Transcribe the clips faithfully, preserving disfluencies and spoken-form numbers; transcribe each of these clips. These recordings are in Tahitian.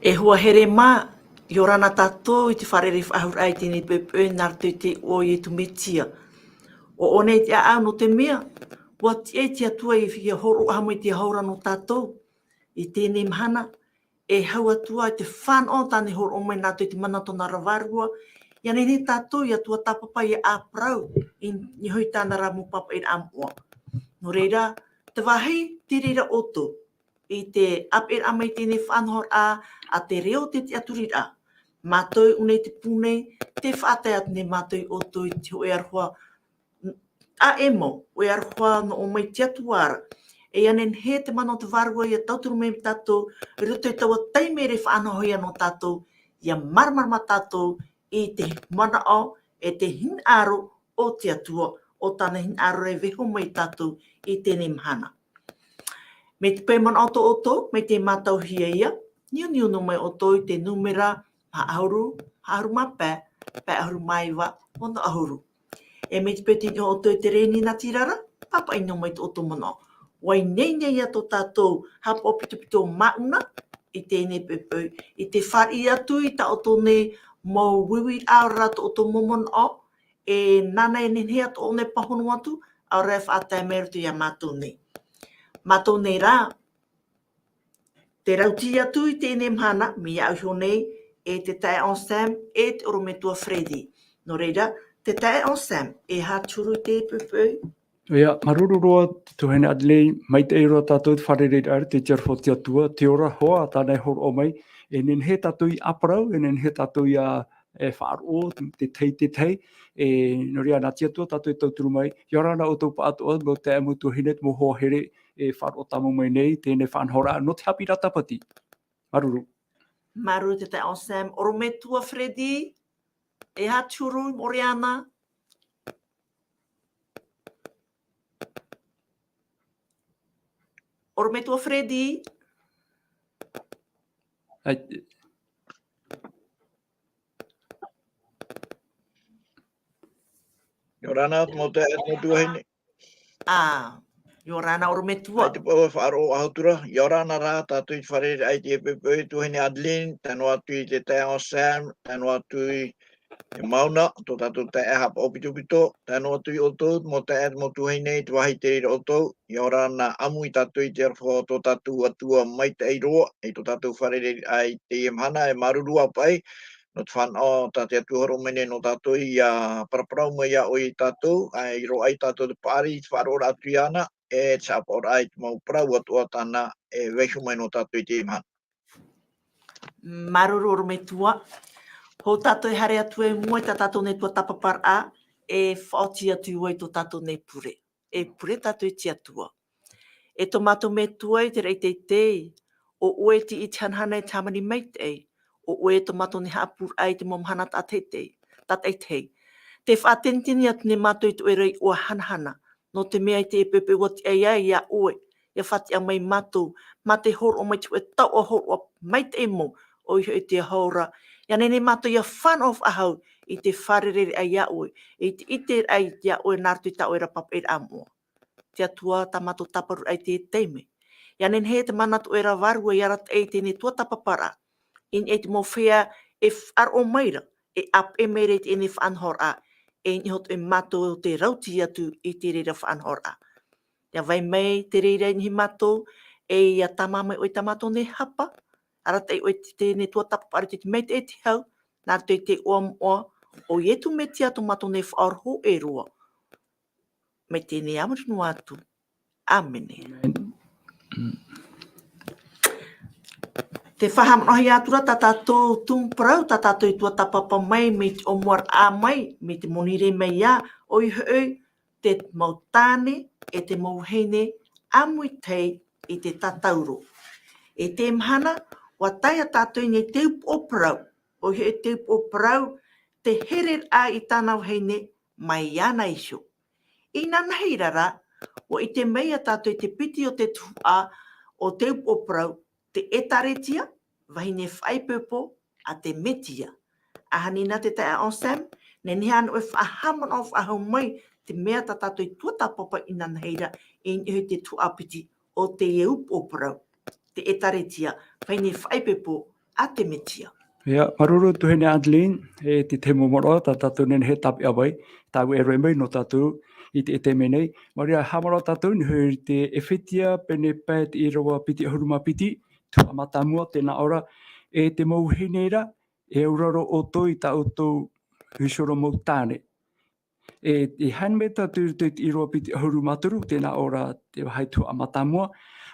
E hoa here mā, ʻia ora na tātou i te fārerei faʻahou raʻa i teie nei poʻipoʻi nā roto i te iʻoa o Iesu Mesia. ʻO ʻō nei te ʻāʻau nō te mea, ʻua tiʻa te Atua ʻia hōroʻa mai i te hau ra nō tātou. I teie nei mahana, e hau atu ā i te fānaʻo tāna i hōroʻa mai nā roto i te mana o tōna ra Vārua, ʻia nehenehe tātou ʻia tuatāpapa ia ʻĀparau i niʻa i tāna ra mau pāpaʻiraʻa moʻa. Nō reira, te vāhi tei reira ʻoutou i te ʻāpeʻeraʻa mai i teie nei faʻanahoraʻa a te reo o te tiʻaturiraʻa. Mātou i ʻō nei i te pū nei, tē faʻatae atu nei mātou ia ʻoutou i te hōʻē aroha ʻāʻemu, hōʻē aroha nō ʻō mai i te Atua ra. E ʻia nehenehe te mana o te Vārua ʻia tauturu mai ia tātou, i roto i taua taime ra e faʻanahohia nō tātou, ʻia māramarama tātou i te manaʻo, e te hinaʻaro o te Atua, ʻo tāna hinaʻaro e vaiiho mai ia tātou i teie nei mahana. Mai te pae manaʻo tō ʻoutou, mai te mātauhia ia, niuniu noa mai ʻoutou i te nūmera maha ʻahuru, maha ʻahuru mā pae, pae ʻahuru mā iva, ono ʻahuru. E mai te peu tei niʻa ʻoutou i te rēni natirara, pāpaʻi noa mai tō ʻoutou manaʻo. ʻUa ineine ïa tō tātou haʻapaʻo pitopito māʻuna, i teie nei poʻipoʻi, i te fāriʻi atu i tā ʻoutou nei mau uiuiraʻa, ʻaore rā tō ʻoutou mau manaʻo, e nāna e nehenehe atoʻa ʻō nei e pāhono atu, ʻaore rā e faʻatae mai i roto ia mātou nei. Mātou nei rā, te rautī atu i teie nei mahana, mai iāʻu iho nei, e te taeaʻe Anselme, e te ʻorometua Freddy. Nō reira, te taeaʻe Anselme, e aha te huru i teie poʻipoʻi? ʻIa, māuruuru roa, te tuahine Adeline, maitaʻi roa tātou i te fārereiraʻa, te tiʻaturi o te Atua, te ora hoʻi, tāna e hōroʻa mai, e nehenehe tātou ʻia ʻāparau, e nehenehe tātou ʻia, e faʻaroʻo, te tahi, te tahi, e nō reira nā te Atua tātou e tauturu mai, ʻia ora na ʻoutou pāʻatoʻa, mau taeaʻe, mau tuahine, mau hoa here, e faʻaroʻo tāmau mai nei, teie nei faʻanahoraʻa, nō te haʻapiʻiraʻa Tāpati. Māuruuru. Māuruuru te taeaʻe Anselme, ʻorometua Freddy, e aha te huru, Moriana? ʻOrometua Freddy. ʻAi. ʻIa ora na, mau taeaʻe, mau tuahine. ʻĀ, ʻia ora na ʻorometua. ʻAita paʻi e faʻaroʻo atu ra, ʻia ora na rā tātou i te fārereiraʻa i teie poʻipoʻi, tuahine Adeline, tae noa atu i te taeaʻe Anselme, tae noa atu i te mauna, tō tātou taeaʻe haʻapaʻo pitopito, tae noa atu ia ʻoutou, mau taeaʻe, mau tuahine, i te vāhi tei reira ʻoutou, ʻia ora na ʻamu ia tātou i te aroha o tō tātou Atua maitaʻi roa, i tō tātou fārereiraʻa i teie mahana, e māuruuru ā paʻi, nō te fānaʻo tā te Atua e hōroʻa mai nei nō tātou ʻia paraparau mai iā ʻoe ia tātou, ʻa, i roaʻa ia tātou te paʻari, i te faʻaroʻoraʻa atu iāna, e te haʻapaʻoraʻa i te mau parau atoʻa tāna e vaiiho mai nō tātou i teie mahana. Māuruuru ʻorometua. Hou tātou e haere atu i mua i tā tātou nei tuatāpaparaʻa, e faʻaoti atu vau i tō tātou nei pure. E pure tātou i te Atua. E tō mātou Metua i te raʻi teitei, ʻo ʻoe e tiʻi i te hanahana e te hāmani maitaʻi, ʻo ʻoe tō mātou nei haʻapūraʻa i te mau mahana tātaʻitahi, tātaʻitahi. Tē faʻateniteni atu nei mātou i tō ʻoe ra iʻoa hanahana, nō te mea i teie poʻipoʻi ʻua tiʻa ai iā ʻoe, ʻia faʻatiʻa mai ia mātou, mā te hōroʻa mai i te hōʻē taoʻa hōroʻa maitaʻi mau, ʻoia hoʻi te hau ra, ʻia nehenehe mātou ʻia fānaʻo faʻahou i te fārereiraʻa iā ʻoe, i te ʻiteraʻa iā ʻoe nā roto i tā ʻoe ra pāpaʻiraʻa moʻa. Te Atua, tā mātou tāparuraʻa i teie taime. ʻIa nehenehe te mana tō ʻoe ra Vārua ʻia arataʻi i teie nei tuatāpaparaʻa, i niʻa i te mau feiā e faʻaroʻo mai ra, e ʻāpeʻe mai ra i teie nei faʻanahoraʻa, e i niʻa iho atoʻa ia mātou te rautī atu i te reira faʻanahoraʻa. ʻIa vai mai te reira i niʻa iho ia mātou, e ʻia tāmā mai ʻoe i tā mātou nei hapa, arataʻi ʻoe i teie nei tuatāpaparaʻa i te maitaʻi e te hau, nā roto i te iʻoa moʻa o Iesu Mesia tō mātou nei Faʻaora hōʻē roa. Mai teie nei ā muri noa atu. ʻĀmene. ʻĀmene. Tē faʻahaʻamanaʻohia atu ra tā tātou tumu parau, tā tātou i tuatāpapa mai, mai te ʻōmuaraʻa mai, mai te monirē mai ā, ʻoia hoʻi, te mau tāne, e te mau vahine, ʻāmui tahi i te tātauro. E teie mahana, ʻua tae tātou i niʻa i te upoʻo parau, ʻoia hoʻi te upoʻo parau, te hereraʻa i tāna vahine, mai iāna iho. Inanahi ra, ʻua ʻite mai ā tātou i te piti o te tuhaʻa o te upoʻo parau, te ʻĒtārētia, vahine faʻaipoipo a te Mesia. ʻAhani nā te taeaʻe Anselme, nehenehe ānei ʻoe e faʻahaʻamanaʻo faʻahou mai, te mea tā tātou i tuatāpapa inanahi ra, i niʻa i te tuhaʻa piti o teie upoʻo parau, te ʻĒtārētia, vahine faʻaipoipo a te Metia. Ia, māuruuru tuahine Adeline, e te tahi mau manaʻo tā tātou nehenehe e tāpeʻa mai, tāua e rave mai nō tātou i te, e te mea nei. Mā reira, haʻamanaʻo tātou, nehenehe i te Efetia, pene pae te ʻīrava piti ʻahuru mā piti, tuhaʻa mātāmua, tē nā ʻō ra, e te mau vahine ra, e auraro ʻoutou i tā ʻoutou hīʻoraʻa mau tāne. E, e haere mai tātou i roto i te ʻīrava piti ʻahuru mā toru, tē nā ʻō ra te vāhi tuhaʻa mātāmua,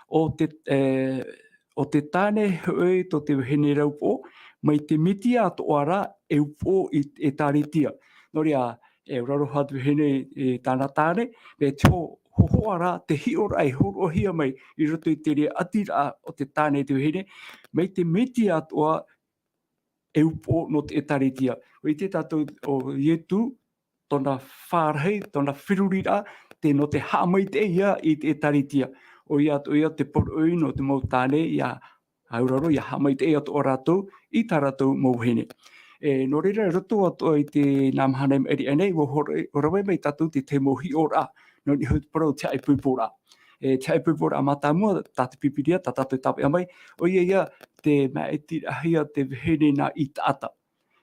ʻo te, e, ʻo te tāne hoʻi tō te vahine ra upoʻo, mai te Metia atoʻa ra e upoʻo i, ʻĒtārētia. Nō reira, e auraro atu vahine i tāna tāne, mea tē hō-, hōhoʻa ra te hiʻoraʻa i hōroʻahia mai i roto i te reira ʻatiraʻa o te tāne e te vahine, mai te Metia atoʻa e upoʻo nō te ʻĒtārētia. ʻUa ʻite tātou ʻo Ietu, tōna fārahi, tōna feruriraʻa, tē nō te haʻamaitaʻi ia i te ʻĒtārētia. ʻOia atoʻa ia te poroʻi nō te mau tāne, ʻia auraro, ʻia haʻamaitaʻi atoʻa rātou i tā rātou mau vahine. E, nō reira, i roto atoʻa i te nā mahana i maʻiri aʻe nei, ʻua hōroʻa, ʻua rave mai tātou te tahi mau hiʻoraʻa, nō niʻa hoʻi te parau o te haʻaipoiporaʻa. E, te haʻaipoiporaʻa mātāmua, tā te Pīpīria, tā tātou e tāpeʻa mai, ʻoia ia te māʻitiraʻahia te vahine nā ʻĪtaʻata.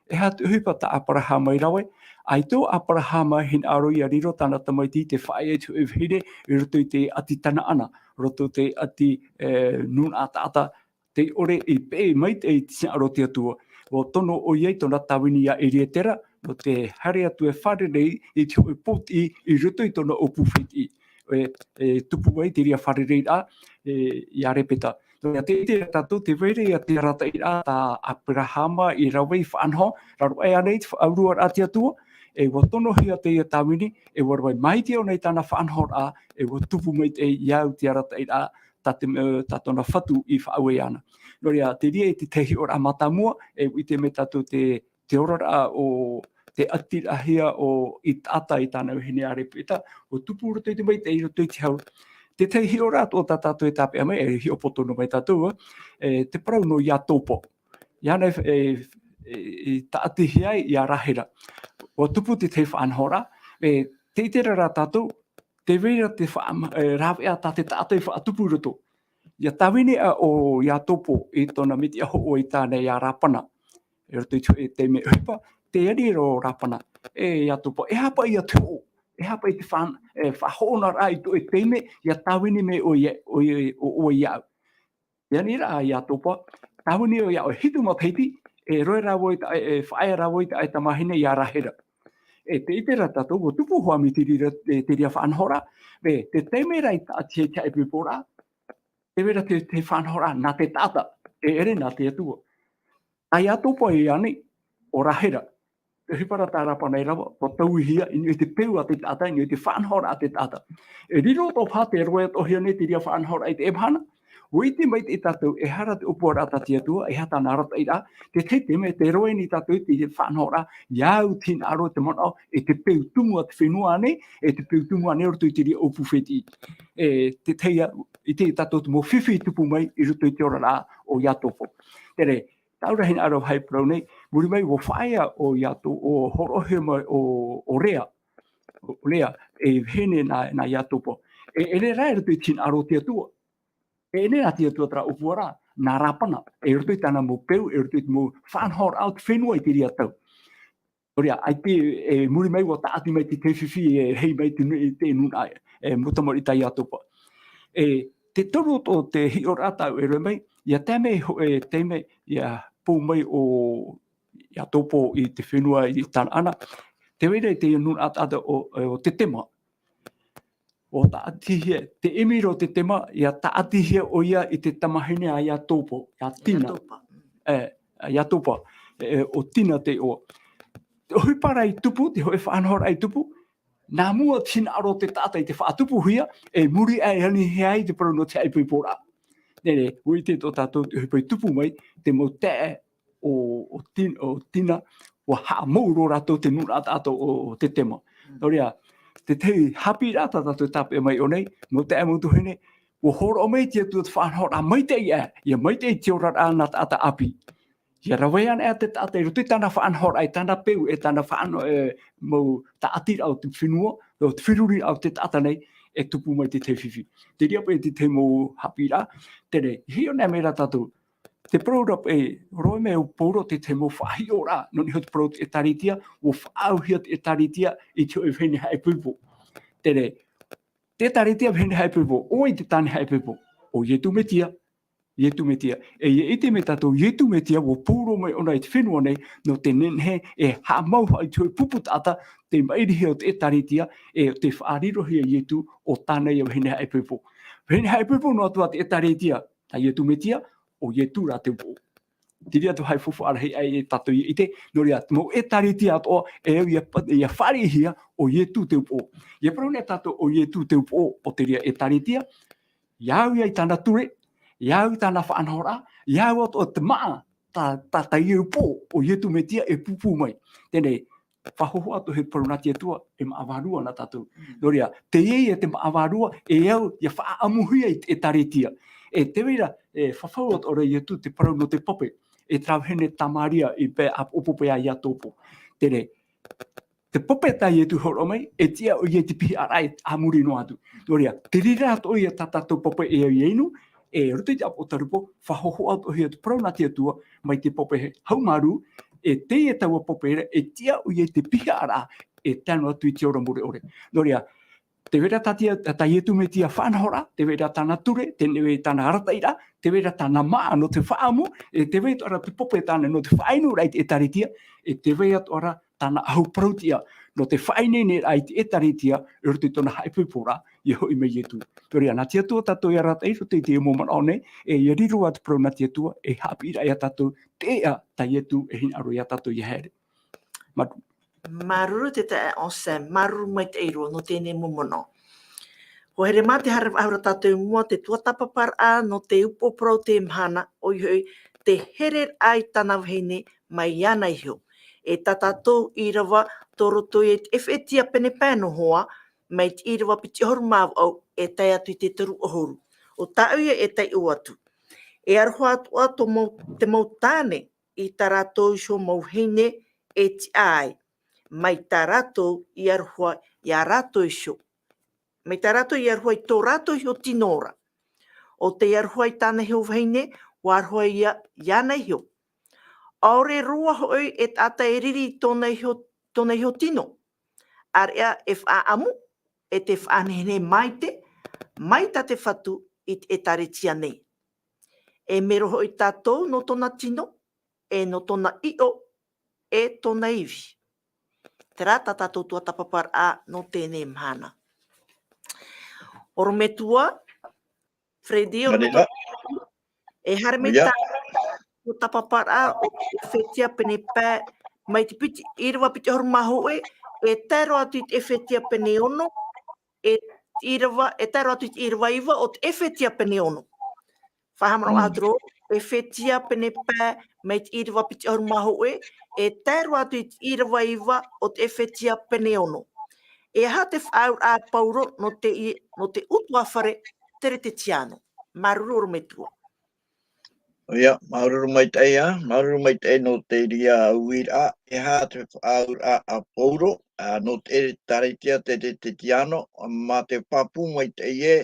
E aha te ʻohipa tā ʻĀparahaʻa i rave, ʻaita ʻo ʻĀparahaʻa i hinaʻaro ʻia riro tāna tamaiti i te faʻaea i te hōʻē vahine, i roto i te ʻati Tanaana, roto i te ʻati, e, nūnaʻa taʻata, tei ʻore i peʻe maitaʻi i te hinaʻaro o te Atua. ʻUa tono ʻoia i tōna tāvini ia Elietera, nō te haere atu e fārerei i te hōʻē pōtiʻi i roto i tōna ʻōpū fētiʻi. E, e tupu ai te reira fārereiraʻa, e, ia Repeta. Nō reira, tē ʻite ra tātou, tē vai ra ia te arataʻiraʻa tā ʻĀparahaʻa i rave i faʻanaho, raro aʻe ānei te faʻauruaraʻa a te Atua, e ʻua tonohia teie tāvini, e ʻua rave maitaʻi ʻōna i tāna faʻanahoraʻa, e ʻua tupu maitaʻi ia au te arataʻiraʻa, tā te, e, tā tōna Fatu i faʻaue iāna. Nō reira, te reira te tahi hiʻoraʻa mātāmua, e ʻua ʻite mai tātou te, te oraraʻa o te ʻatiraʻahia o ʻĪtaʻata i tāna vahine a Repeta, ʻua tupu roto i te maitaʻi, roto i te hau. Te tahi hiʻoraʻa atoʻa tā tātou e tāpeʻa mai, e hiʻo poto noa mai tātou, e, te parau nō Iatopa. Iāna e, e, e, i tāʻatihia ai ia Rāhera. ʻUa tupu te tahi faʻanahoraʻa, e, tē ʻite ra rā tātou, tē vai ra te faʻa-, e, rāveʻa tā te taʻata i faʻatupu i roto. ʻIa tāvini ā ʻo Iatopa i tōna metua hoʻo i tāna ia Rapana. I roto i te hōʻē taime ʻohipa, tē ani ra ʻo Rapana. E Iatopa, e aha paʻi ia te hoʻo, e aha paʻi te faʻa-, e, faʻahoʻoraʻa i tō ʻoe taime, ʻia tāvini mai ʻoe ia, ʻoe, ʻo, ʻoe iāʻu. Tē ani ra ʻo Iatopa, tāvini ʻoe iāʻu e hitu matahiti, e roe rā vau i tā, e, faʻaea rā vau i tā ʻoe tamahine ia Rāhera. E, tē ʻite ra tātou, ʻua tupu hoʻi mai te reira, te, te reira faʻanahoraʻa, e, te taime rā i tāʻatihia ai te haʻaipoiporaʻa, tē vai ra te, te faʻanahoraʻa nā te taʻata, e ʻere nā te Atua. Tā Iatopa e ani, ʻo Rāhera. Te ʻohipa ra tā Rapana i rave, ʻua tauihia, i niʻa i te peu a te taʻata, i niʻa i te faʻanahoraʻa a te taʻata. E riro atoʻa paha te roe atoʻahia nei te reira faʻanahoraʻa i teie mahana. ʻUa ʻite maitaʻi tātou, e aha rā te ʻōpuaraʻa tā te Atua, e aha tāna arataʻiraʻa, te tahi taime, tē roe nei tātou i te faʻanahoraʻa, ia au te hinaʻaro, te manaʻo, e te peu tumu a te fenua nei, e te peu tumu ānei i roto i te reira ʻōpū fētiʻi. E, te tahi, ʻua ʻite tātou te mau fifi i tupu mai i roto i te oraraʻa o Iatopa. Terā, tāʻu ra hinaʻaro e vāhi parau nei, muri mai ʻua faʻaea ʻo Iato-, ʻua hōroʻahia mai ʻo, ʻo Rea, ʻo Rea, e vahine nā, nā Iatopa. E, e ʻere rā i roto i te hinaʻaro o te Atua. E ʻere nā te Atua terā ʻōpuaraʻa, nā Rapana, e roto i tāna mau peu, e roto i te mau faʻanahoraʻa o te fenua i te reira tau. Nō reira, ʻaita, e, muri mai ʻua tāʻati mai te tahi fifi, e, hei mai te nu-, te nūnaʻa, e, mau tamariʻi tā Iatopa. E, te toru atoʻa te hiʻoraʻa tāʻu e rave mai, ʻia tae mai hōʻē taime, ʻia pou mai ʻo Iatopa i te fenua i Tanaana. Tē vai ra i te nūnaʻa taʻata ʻo, ʻo Tetema. ʻUa tāʻatihia, te ʻimi ra ʻo Tetema, ʻia tāʻatihia ʻoia i te tamahine a Iatopa, ia Tina. Iatopa. E, a Iatopa, e, ʻo Tina te iʻoa. Te ʻohipa rā i tupu, te hōʻē faʻanahoraʻa i tupu, nā mua te hinaʻaro o te taʻata i te faʻatupuhia, e muri aʻe anihia ai te parau nō te haʻaipoiporaʻa. Nē, nē, ʻua ʻite atoʻa tātou te ʻohipa i tupu mai, te mau taeaʻe o, o Tin-, o Tina, ʻua haʻamou roa rātou te nūnaʻa taʻata o, o Tetema. Mm. Nō reira, te tahi haʻapiʻiraʻa tā tātou e tāpeʻa mai i ʻō nei, mau taeaʻe, mau tuahine, ʻua hōroʻa mai te Atua te faʻanahoraʻa maitaʻi aʻe, ʻia maitaʻi te oraraʻa nā taʻata ʻāpī. ʻIa rave anaʻe te taʻata i roto i tāna faʻanahoraʻa, i tāna peu, e tāna faʻano-, e, mau tāʻatiraʻa o te fenua, o te feruriraʻa o te taʻata nei, e tupu mai te tahi fifi. Te reira paʻi te tahi mau haʻapiʻiraʻa, terā, hiʻo anaʻe mai ra tātou, Te parau ra paʻi, roa mai o Pauro te, te mau faʻahiʻoraʻa, nō niʻa iho te parau o te ʻĒtārētia, ʻua faʻaauhia te ʻĒtārētia i te hōʻē vahine haʻaipoipo. Terā, te ʻĒtārētia vahine haʻaipoipo, ʻo vai te tāne haʻaipoipo? ʻO Ietu Metia. Ietu Metia. E ʻia ʻite mai tātou, Ietu Metia, ʻua pūroro mai ʻōna i te fenua nei, nō te nehenehe e haʻamau hoʻi i te hōʻē pupu taʻata, te maʻirihia o te ʻĒtārētia, e te faʻarirohia e Ietu ʻo tāna ia vahine haʻaipoipo. Vahine haʻaipoipo noa atu ā te ʻĒtārētia, tā Ietu Metia, ʻo Ietu rā te upoʻo. Te reira te faʻaʻite rahi ai e tātou i ʻite, nō reira, te mau ʻĒtārētia atoʻa, e au ʻia pa-, ʻia fāriʻihia ʻo Ietu te upoʻo. ʻIa parau nei tātou ʻo Ietu te upoʻo o te reira ʻĒtārētia, ʻia au ia i tāna ture, ʻia au i tāna faʻanahoraʻa, ʻia au atoʻa te māʻa, tā, tā, tā ia upoʻo, ʻo Ietu Metia e pūpū mai. Teie, faʻahōhoʻa atoʻa e te parau nā te Atua, e māʻa vārua na tātou. Mm. Nō reira, teie te māʻa vārua, e au, ʻia faʻaʻamuhia i te ʻĒtārētia. E tē vai ra, e fafau atoʻa ra Ietu te parau nō te pape, e terā vahine Tamaria i pae ʻāpoʻopoʻo paʻi ia Iakobo. Terā, te pape tā Ietu i hōroʻa mai, e tiʻa ʻoia i te pihaʻaraʻa ā muri noa atu. Nō reira, te reira atoʻa ia tā tātou pape e au ʻia inu, e roto i te ʻāpoʻo Tarupo, faʻahōhoʻa atoʻa hia te parau nā te Atua, mai te pape haumārū, e teie taua pape ra, e tiʻa ʻoia i te pihaʻaraʻa, e tae noa atu i te ora mure ʻore. Nō reira, tē vai ra tā te, tā Ietu Metia faʻanahoraʻa, tē vai ra tāna ture, tē vai ra tāna arataʻiraʻa, tē vai ra tāna māʻa nō te faʻaʻamu, e tē vai atoʻa ra te pape tāna nō te faʻainuraʻa i te ʻĒtārētia, e tē vai atoʻa ra tāna ʻahu parauʻtiʻa, nō te faʻaineineraʻa i te ʻĒtārētia, i roto i tōna haʻaipoiporaʻa, ʻia hoʻi mai Ietu. Nō reira, nā te Atua tātou e arataʻi i roto i teie mau manaʻo nei, e ʻia riro ā te parau nā te Atua, e haʻapiʻiraʻa ia tātou, te ʻēʻa tā Ietu e hinaʻaro ia tātou ʻia haere. Māuruuru. Māuruuru te taeaʻe Anselme, māuruuru maitaʻi roa nō teie mau manaʻo. ʻUa haere mai te haere faʻahou ra tātou i mua, te tuatāpaparaʻa nō te upoʻo parau o teie mahana, ʻoia hoʻi, te hereraʻa i tāna vahine mai iāna iho. E tā tātou ʻīrava tō roto i te ʻEfetia pene pae noa, mai te ʻīrava piti ʻahuru mā vaʻu, e tae atu i te toru ʻahuru. ʻO tāʻu ia e taiʻo atu. E aroha atoʻa tō mau, te mau tāne i tā rātou iho mau vahine e tiʻa ai. Mai tā rātou i aroha iā rātou iho. Mai tā rātou i aroha i tō rātou iho tino ra. ʻO tei aroha i tāna iho vahine, ʻua aroha ia iāna iho. ʻAore roa hoʻi e taʻata e riri i tōna iho, tōna iho tino. ʻĀreʻa e faʻaʻamu, e te faʻanehenehe maitaʻi, mai tā te Fatu i te ʻĒtārētia nei. E mero hoʻi tātou nō tōna tino, e nō tōna ʻiʻo, e tōna ivi. Terā tā tātou tuatāpaparaʻa nō teie mahana. ʻOrometua, Freddy, ʻorometua. E haere mai tā tātou tuatāpaparaʻa o te ʻEfetia pene pae, mai te piti, ʻīrava piti ʻahuru mā hōʻē, e tae roa atu i te ʻEfetia pene ono, e ʻīrava, e tae roa atu i te ʻīrava iva o te ʻEfetia pene ono. Faʻahaʻamanaʻo atu ra, ʻEfetia pene pae, mai te ʻīrava piti ʻahuru mā hōʻē, e tae roa atu i te ʻīrava iva o te ʻEfetia pene ono. E aha te faʻaauraʻa a Pauro nō te i-, nō te ʻutuāfare Keretetiano? Māuruuru ʻorometua. ʻOia, māuruuru maitaʻi ā, māuruuru maitaʻi nō te reira uiraʻa, e aha te faʻaauraʻa a Pauro, ā, nō te ʻĒtārētia Keretetiano, mā te pāpū maitaʻi ē,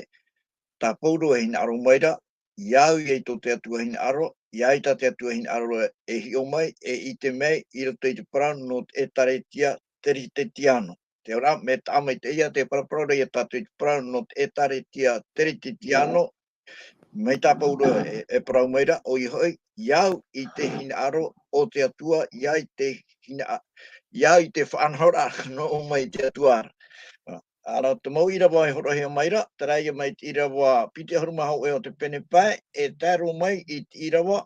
tā Pauro e hinaʻaro mai ra, ʻia au ia i tō te Atua hinaʻaro, ʻia au i tā te Atua hinaʻaro e hiʻo mai, e ʻite mai, i roto i te parau nō te ʻĒtārētia Keretetiano. Te ora, mea taʻa maitaʻi ā te paraparau ra ia tātou i te parau nō te ʻĒtārētia Keretetiano, mai tā Pauro e, e parau mai ra, ʻoia hoʻi, ʻia au i te hinaʻaro o te Atua, ʻia au i te hina-, ʻia au i te faʻanahoraʻa nō ʻō mai i te Atua ra. Ā, nō te mau ʻīrava e hōroʻahia mai ra, terā ia mai te ʻīrava piti ʻahuru mā hōʻē o te pene pae, e tae roa mai i te ʻīrava,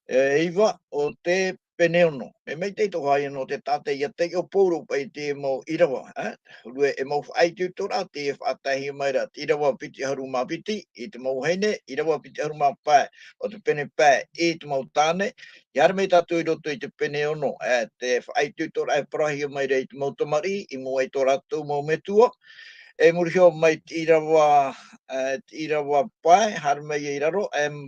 e, iva o te pene ono. Mea maitaʻi atoʻa ia nō te taʻata ʻia taiʻo Pauro paʻi i te mau ʻīrava, ā? Hōroʻa e mau faʻaitoitoraʻa tē faʻataehia mai ra, te ʻīrava piti ʻahuru mā piti i te mau vahine, ʻīrava piti ʻahuru mā pae o te pene pae i te mau tāne, ʻia haere mai tātou i roto i te pene ono, ā, te faʻaitoitoraʻa e parauhia mai ra i te mau tamariʻi, i mua i tō rātou mau metua, e muri iho mai te ʻīrava, ā, te ʻīrava pae, haere mai i raro, em,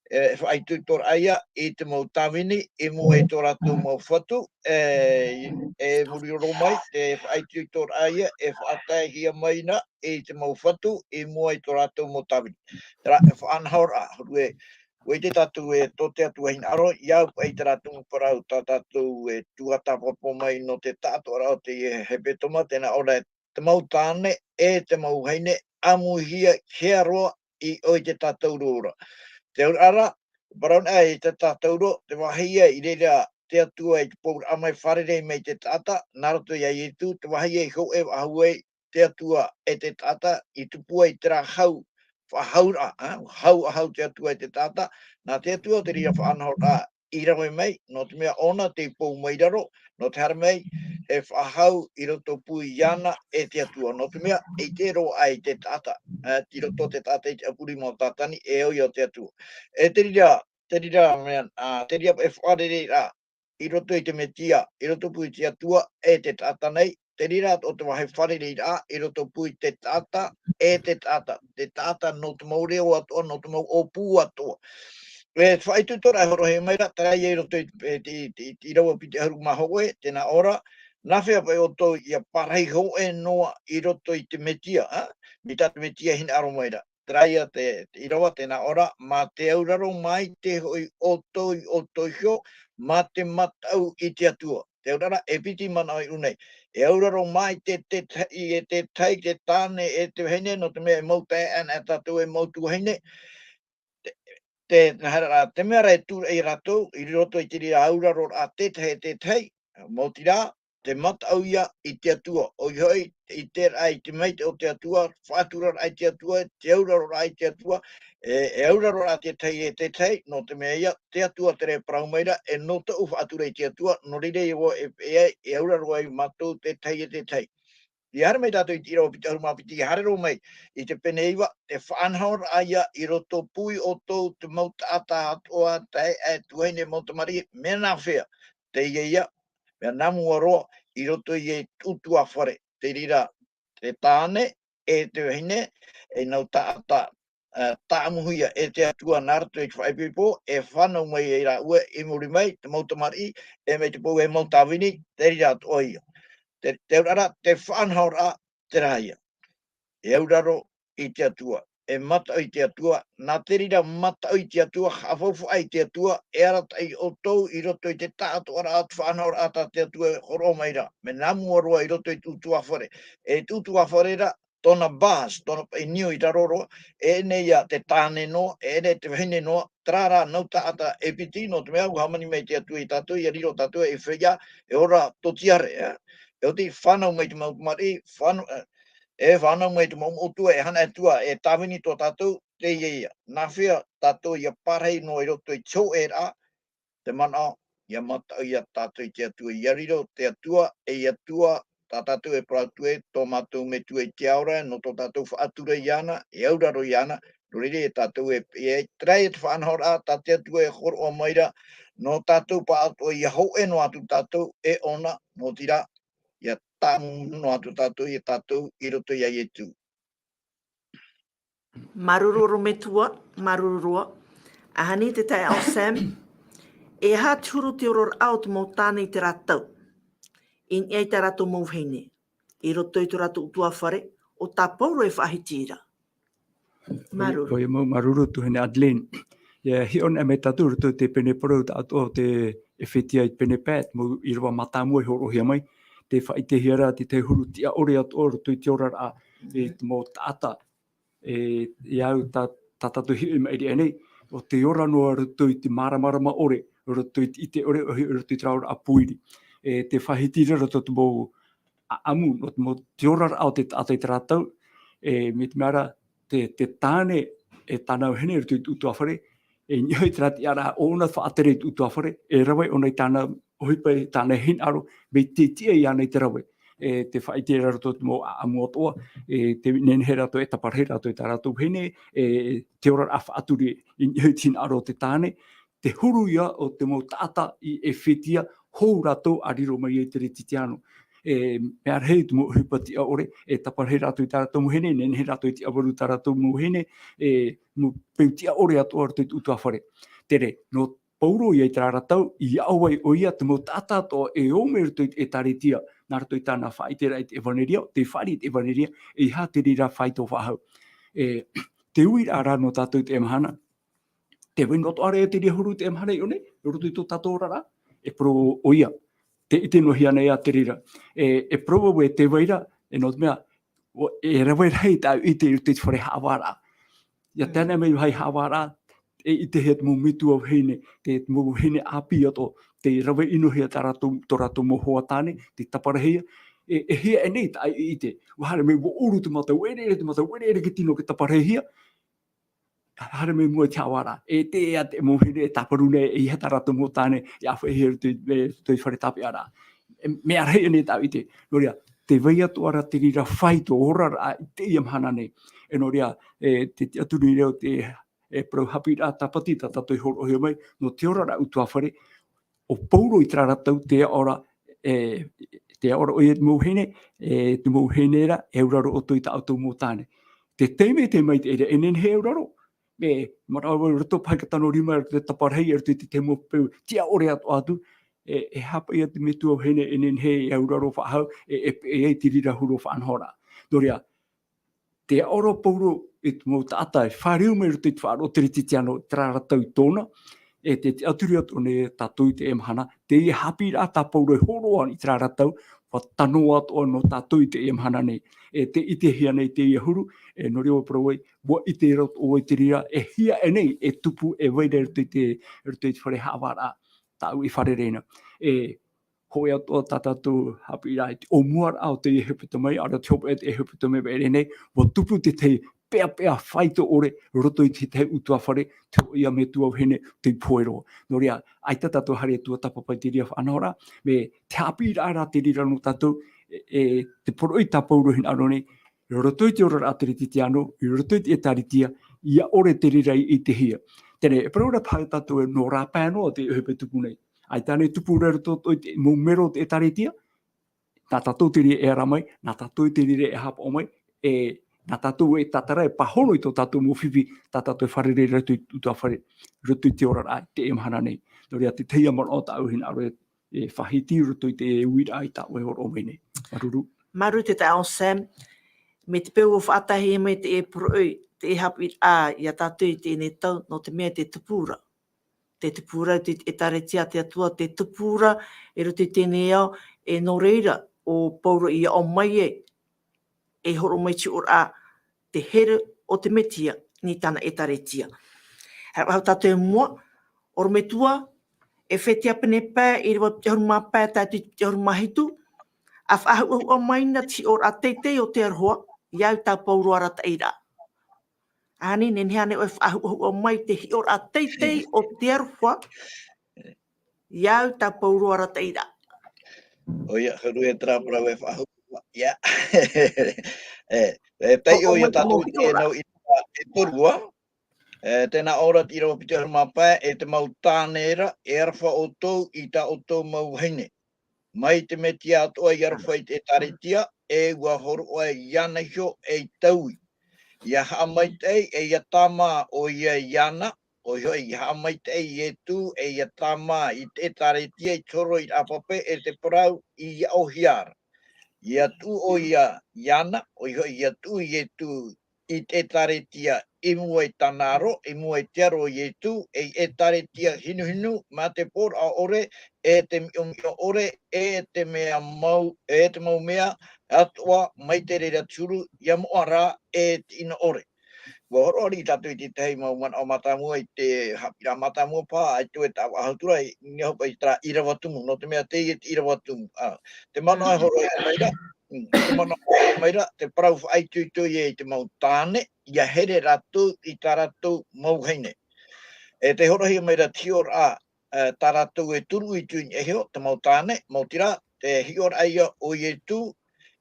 e faʻaitoitoraʻa ia i te mau tāvini, i mua i tō rātou mau fatu, e, e muri roa mai, te faʻaitoitoraʻa ia e faʻataehia mai na i te mau fatu, i mua i tō rātou mau tāvini. Terā, e faʻanahoraʻa, hōroʻa, ʻUa ʻite tātou e tō te Atua hinaʻaro, ʻia au paʻi terā tumu parau tā tātou e tuatāpapa mai nō te taʻatoʻaraʻa o te hepetoma, tē nā ʻō ra, te mau tāne, e te mau vahine, ʻāmuihia, hea roa, i ʻoe te tātauro ra. Te auraʻa ra, parau nei i te tātauro, te vāhi ia i reira te Atua i te pouraʻa mai fārerei mai te taʻata, nā roto ia Ietu, te vāhi ia i hōʻē faʻahou ai te Atua e te taʻata, i tupu ai terā hau, faʻahauraʻa, ā, hau ʻahau te Atua e te taʻata, nā te Atua te reira faʻanahoraʻa i rave mai, nō te mea ʻōna tei pou mai raro, nō te haere mai, e faʻahou i roto pū iāna e te Atua, nō te mea, ʻeʻita roa ai te taʻata, ā, i roto te taʻata i te ʻapurima o Tātani, e ʻoia o te Atua. E te reira, te reira mea, ā, te reira e faʻarereiraʻa, i roto i te Metia, i roto pū i te Atua, e te taʻata nei, te reira atoʻa te vāhi fārereiraʻa, i roto pū i te taʻata, e te taʻata, te taʻata nō te mau reo atoʻa, nō te mau ʻōpū atoʻa. E faʻaitoitoraʻa e hōroʻahia mai ra, terā ia i roto i te, i te, i te, i te ʻīrava piti ʻahuru mā hōʻē, tē nā ʻō ra, nā hea paʻi ʻoutou ʻia pārahi hōʻē noa i roto i te Metia, ā? Mai tā te Metia e hinaʻaro mai ra. Terā ia te, te ʻīrava tē nā ʻō ra, mā te auraro maitaʻi hoʻi ʻoutou i ʻoutou iho, mā te mataʻu i te Atua. Te auraʻa ra, e piti manaʻo i ʻō nei. E auraro maitaʻi te, te, i e te tahi, te tāne, e te vahine, nō te mea e mau taeaʻe anaʻe tātou e mau tuahine. Te, te, nā hea ra, te mea ra e tūraʻi rātou, i roto i te reira auraroraʻa te tahi, te tahi, maoti rā, te mataʻu ia i te Atua, ʻoia hoʻi, i te raʻa i te maitaʻi o te Atua, faʻaturaraʻa i te Atua, te auraroraʻa i te Atua, e, e auraroraʻa te tahi e te tahi, nō te mea ia, te Atua terā e parau mai ra, e nō tōʻu faʻatura i te Atua, nō reira ʻoe e, e, e auraro ai mātou te tahi e te tahi. ʻIa haere mai tātou i te ʻīrava piti ʻahuru mā piti, ʻia haere roa mai i te pene iva, te faʻanahoraʻa ia i roto pū i ʻoutou te mau taʻata atoʻa, taeaʻe, tuahine, mau tamariʻi, mea nā hea, teie ia, mea nā mua roa, i roto i te ʻutuāfare, te reira, te tāne, e te vahine, e nau taʻata, ā, tāʻamuhia e te Atua nā roto i te faʻaipoipo, e fānau mai ai rāua i muri mai, te mau tamariʻi, e mai te pou e mau tāvini, te reira atoʻa ia. Te, te auraʻa ra, te faʻanahoraʻa, terā ia. E auraro i te Atua, e mataʻu i te Atua, nā te reira mataʻu i te Atua, haʻafaufaʻa i te Atua, e arataʻi ʻoutou i roto i te taʻatoʻaraʻa, te faʻanahoraʻa tā te Atua e hōroʻa mai ra. Mea nā mua roa i roto i te ʻutuāfare. E te ʻutuāfare ra, tōna base, tōna paʻi niu i raro roa, e ʻere ia te tāne noa, e ʻere te vahine noa, terā rā nau taʻata e piti, nō te mea, ʻua hāmani mai te Atua ia tātou, ʻia riro tātou ei feiā, e ora tōtiare, ā. E oti fānau mai te mau tamariʻi, fānau, ā, e fānau mai te mau moʻotua, e hana atu ā, e tāvini tō tātou, teie ia. Nā hea tātou ʻia pārahi noa i roto i te hōʻēraʻa, te manaʻo, ʻia mataʻu ia tātou i te Atua, ʻia riro te Atua, ei Atua, tā tātou e parau atu ē, tō mātou Metua i te ao ra, nō tō tātou faʻatura iāna, e auraro iāna, nō reira ia tātou e, e, terā ia te faʻanahoraʻa, tā te Atua e hōroʻa mai ra, nō tātou pāʻatoʻa ʻia hōʻē noa atu tātou, e ʻōna, nō te reira, ʻia tāʻamu noa atu tātou, ia tātou, i roto ia Ietu. Māuruuru ʻorometua, māuruuru roa. ʻAhani te taeaʻe Sam, e aha te huru te oraraʻa o te mau tāne i terā tau? I niʻa i tā rātou mau vahine. I roto i tō rātou ʻutuāfare, ʻo tā Pauro e faʻahiti ra. Māuruuru. ʻOia, ʻoia mau, māuruuru tuahine Adeline. ʻIa hiʻo anaʻe mai tātou i roto i te pene parau taʻatoʻa o te Efetia i te pene pae, mau ʻīrava mātāmua i hōroʻahia mai, tē faʻaʻitehia ra te tahi huru tiʻa ʻore atoʻa i roto i te oraraʻa, e te mau taʻata, e, e au tā, tā tātou hiʻo i maʻiri aʻe nei, ʻo te ora noa i roto i te māramarama ʻore, i roto i te ʻite ʻore, ʻoia hoʻi i roto i te rauraʻa pōiri. E tē faʻahiti ra i roto i te mau ʻaʻamu, nō te mau, te oraraʻa o te taʻata i terā tau, e, mai te mea ra, te, te tāne, e tāna vahine i roto i te ʻutuāfare, e niʻa i terā tiʻaraʻa ʻōna faʻatere i te ʻutuāfare, e rave ʻōna i tāna ʻohipa, i tāna hinaʻaro, mai te tiʻa iāna i te rave. E, tē faʻaʻite ra i roto i te mau ʻaʻamu atoʻa, e, tē nehenehe rātou e taparahi rātou i tā rātou vahine, e, te oraraʻa faʻaturi i niʻa i te hinaʻaro o te tāne, te huru ia o te mau taʻata i Efetia, hou rātou a riro mai ai te Kerisetiano. E, mea rahi te mau ʻohipa tiʻa ʻore, e taparahi rātou i tā rātou mau vahine, nehenehe rātou e tiʻavaru tā rātou mau vahine, e, mau peu tiʻa ʻore atoʻa i roto i te ʻutuāfare. Terā, nō Pauro ia i terā ra tau, i aʻo ai ʻoia te mau taʻata atoʻa e ō mai i roto i te ʻĒtārētia, nā roto i tāna faʻaʻiteraʻa i te ʻevanelia, tē fāriʻi i te ʻevanelia, e aha te reira faito faʻahou. E, te uiraʻa ra nō tātou i teie mahana, Tē vai noa atoʻa ra ʻoia i te reira huru i teie mahana i ʻō nei, i roto i tō tātou oraraʻa, e parau ʻoia. Tē ʻite noa hia nei ā te reira. E, e parau au ē tē vai ra, e nō te mea, ʻo, e rave rahi tāʻu ʻite i roto i te fare haʻavāraʻa. ʻIa tae noa mai haʻavāraʻa, e ʻitehia te mau metua vahine, te, te mau vahine ʻāpī atoʻa, tē rave ʻino hia tā rātou, tō rātou mau hoa tāne, tē taparahi ia, e, e hia ʻē nei tāʻu ʻite. ʻUa haere mai, ʻua ʻuru te mata, ʻua ʻereʻere te mata, ʻua ʻereʻere te tino, tē taparahihia, haere mai i mua i te haʻavāraʻa. E te, e te mau vahine, e tāparu nei, e ʻeiaha tā rātou mau tāne, e ʻāfaʻi hia i roto i, e, roto i te fare tāpeʻaraʻa. E, mea rahi ʻē nei tāʻu ʻite. Nō reira, tē vai atoʻa ra te reira fāito, oraraʻa i teie mahana nei. E nō reira, e, te, te tiʻaturi nei au te, e, parau haʻapiʻiraʻa tāpati tā tātou i hōroʻahia mai, nō te oraraʻa ʻutuāfare, ʻo Pauro i terā ra tau tē aʻo ra, e, tē aʻo ra ʻoia i te mau vahine, e, te mau vahine ra, e auraro ʻoutou i tā ʻoutou mau tāne. Te taime tē maitaʻi ra, e nehenehe e auraro, e, manaʻo vau i roto paʻi i te tano rima, i roto i te taparahi, i roto i te tahi mau peu, tiʻa ʻore atoʻa atu, e, e haʻapaʻo ia te metua vahine, e nehenehe e auraro faʻahou, e, e, e, e te reira huru faʻanahoraʻa. Nō reira, tē aʻo ra Pauro i te mau taʻata e fāriu mai i roto i te faʻaroʻo teretitiano i terā ra tau i tōna, e te, te tiʻaturi atoʻa nei tātou i teie mahana, teie haʻapiʻiraʻa tā Pauro e hōroʻa i terā ra tau, ʻua tano atoʻa nō tātou i teie mahana nei. E tē ʻitehia nei teie huru, e nō reira ʻua parau ai, ʻua ʻite ra ʻoutou i te reira, e hia ʻē nei, e tupu, e vai ra i roto i te, i roto i te fare haʻavāraʻa, tāʻu i fārerei na. E, hōʻē atoʻa tā tātou haʻapiʻiraʻa i te ʻōmuaraʻa o te hepetoma, ʻaore rā te hopeʻa i te hepetoma i maʻiri nei, ʻua tupu te tahi peʻapeʻa fāito ʻore i roto i te tahi ʻutuāfare, te hōʻē ïa metua vahine tei pohe roa. Nō reira, ʻaita tātou haere atu ʻua tāpapa i te reira faʻanahoraʻa, mea te haʻapiʻiraʻa rā te reira nō tātou, e, e te poroʻi tā Pauro i hinaʻaro nei, i roto i te oraraʻa teretitiano, i roto i te ʻĒtārētia, ʻia ʻore te reira i ʻitehia. Teie nei, e parau ra paha tātou ē nō rāpae noa te ʻohipa e tupu nei. ʻAita ānei e tupu ra i roto i te mau mero o te ʻĒtārētia, nā tātou te reira e ara mai, nā tātou te reira e haʻapaʻo mai, e, nā tātou e tātara, e pāhono i tō tātou mau fifi, tā tātou e fārerei ra i roto i te ʻutuāfare, i roto i te oraraʻa i teie mahana nei. Nō reira, te tahi ïa manaʻo tāʻu i hinaʻaro e, e faʻahiti i roto i te uiraʻa i tā ʻoe e hōroʻa mai nei. Māuruuru. Māuruuru te taeaʻe Sam, mai te peu ʻua faʻatae mai te poroʻi, te haʻapiʻiraʻa ia tātou i teie nei tau, nō te mea tē tupu ra. Tē tupu ra i te ʻĒtārētia a te Atua, tē tupu ra i roto i teie nei ao, e nō reira, ʻo Pauro i aʻo mai ai, e hōroʻa mai te tiʻoraʻa, te here o te Metia, i niʻa i tāna ʻĒtārētia. Haere faʻahou tātou i mua, ʻorometua, Efetia pene pae, ʻīrava piti ʻahuru mā pae, tae atu i te piti ʻahuru mā hitu, ʻa faʻahuʻahuʻa mai na te hiʻoraʻa teitei o te aroha, ia au tā Pauro arataʻiraʻa. Ani, nehenehe ānei ʻoe e faʻahuʻahuʻa mai te hiʻoraʻa teitei o te aroha, ia au tā Pauro arataʻiraʻa. ʻOia, huru e terā parau e faʻahuʻahuʻa, ia. E, e taiʻo ia tātou i te nau ʻīrava e toru ā, e, tē nā ʻō ra te ʻīrava piti ʻahuru mā pae, e te mau tāne ra, e aroha ʻoutou i tā ʻoutou mau vahine. Mai te Metia atoʻa i aroha i te ʻĒtārētia, e ʻua hōroʻa iāna iho ei taui. ʻIa haʻamaitaʻi, e ʻia tāmā ʻoia iāna, ʻoia hoʻi, ʻia haʻamaitaʻi Ietu, e ʻia tāmā i te ʻĒtārētia i te hōroʻaraʻa pape, e te parau i aʻohia ra. ʻIa tuʻu ʻoia iāna, ʻoia hoʻi, ʻia tuʻu Ietu i te ʻĒtārētia i mua i tāna aro, i mua i te aro o Ietu, ei ʻĒtārētia hinuhinu, mā te pōraʻa ʻore, e te miʻomiʻo ʻore, e te mea mau, e te mau mea atoʻa mai te reira te huru, ʻia moʻa rā, e te ʻino ʻore. ʻUa hōroʻa riʻi tātou i te tahi mau manaʻo mātāmua i te haʻapiʻiraʻa mātāmua paha, ʻaita e tāvana atu ra, i niʻa hoʻi i terā ʻīrava tumu, nō te mea teie te ʻīrava tumu. Ā, te manaʻo e hōroʻahia mai ra, Mm, te manaʻo mai ra, te parau faʻaitoito ia i te mau tāne, ʻia here rātou i tā rātou mau vahine. E tē hōroʻahia mai ra te hiʻoraʻa, e, tā rātou e toru i tuini iho, te mau tāne, maoti rā, te hiʻoraʻa ia o Ietu,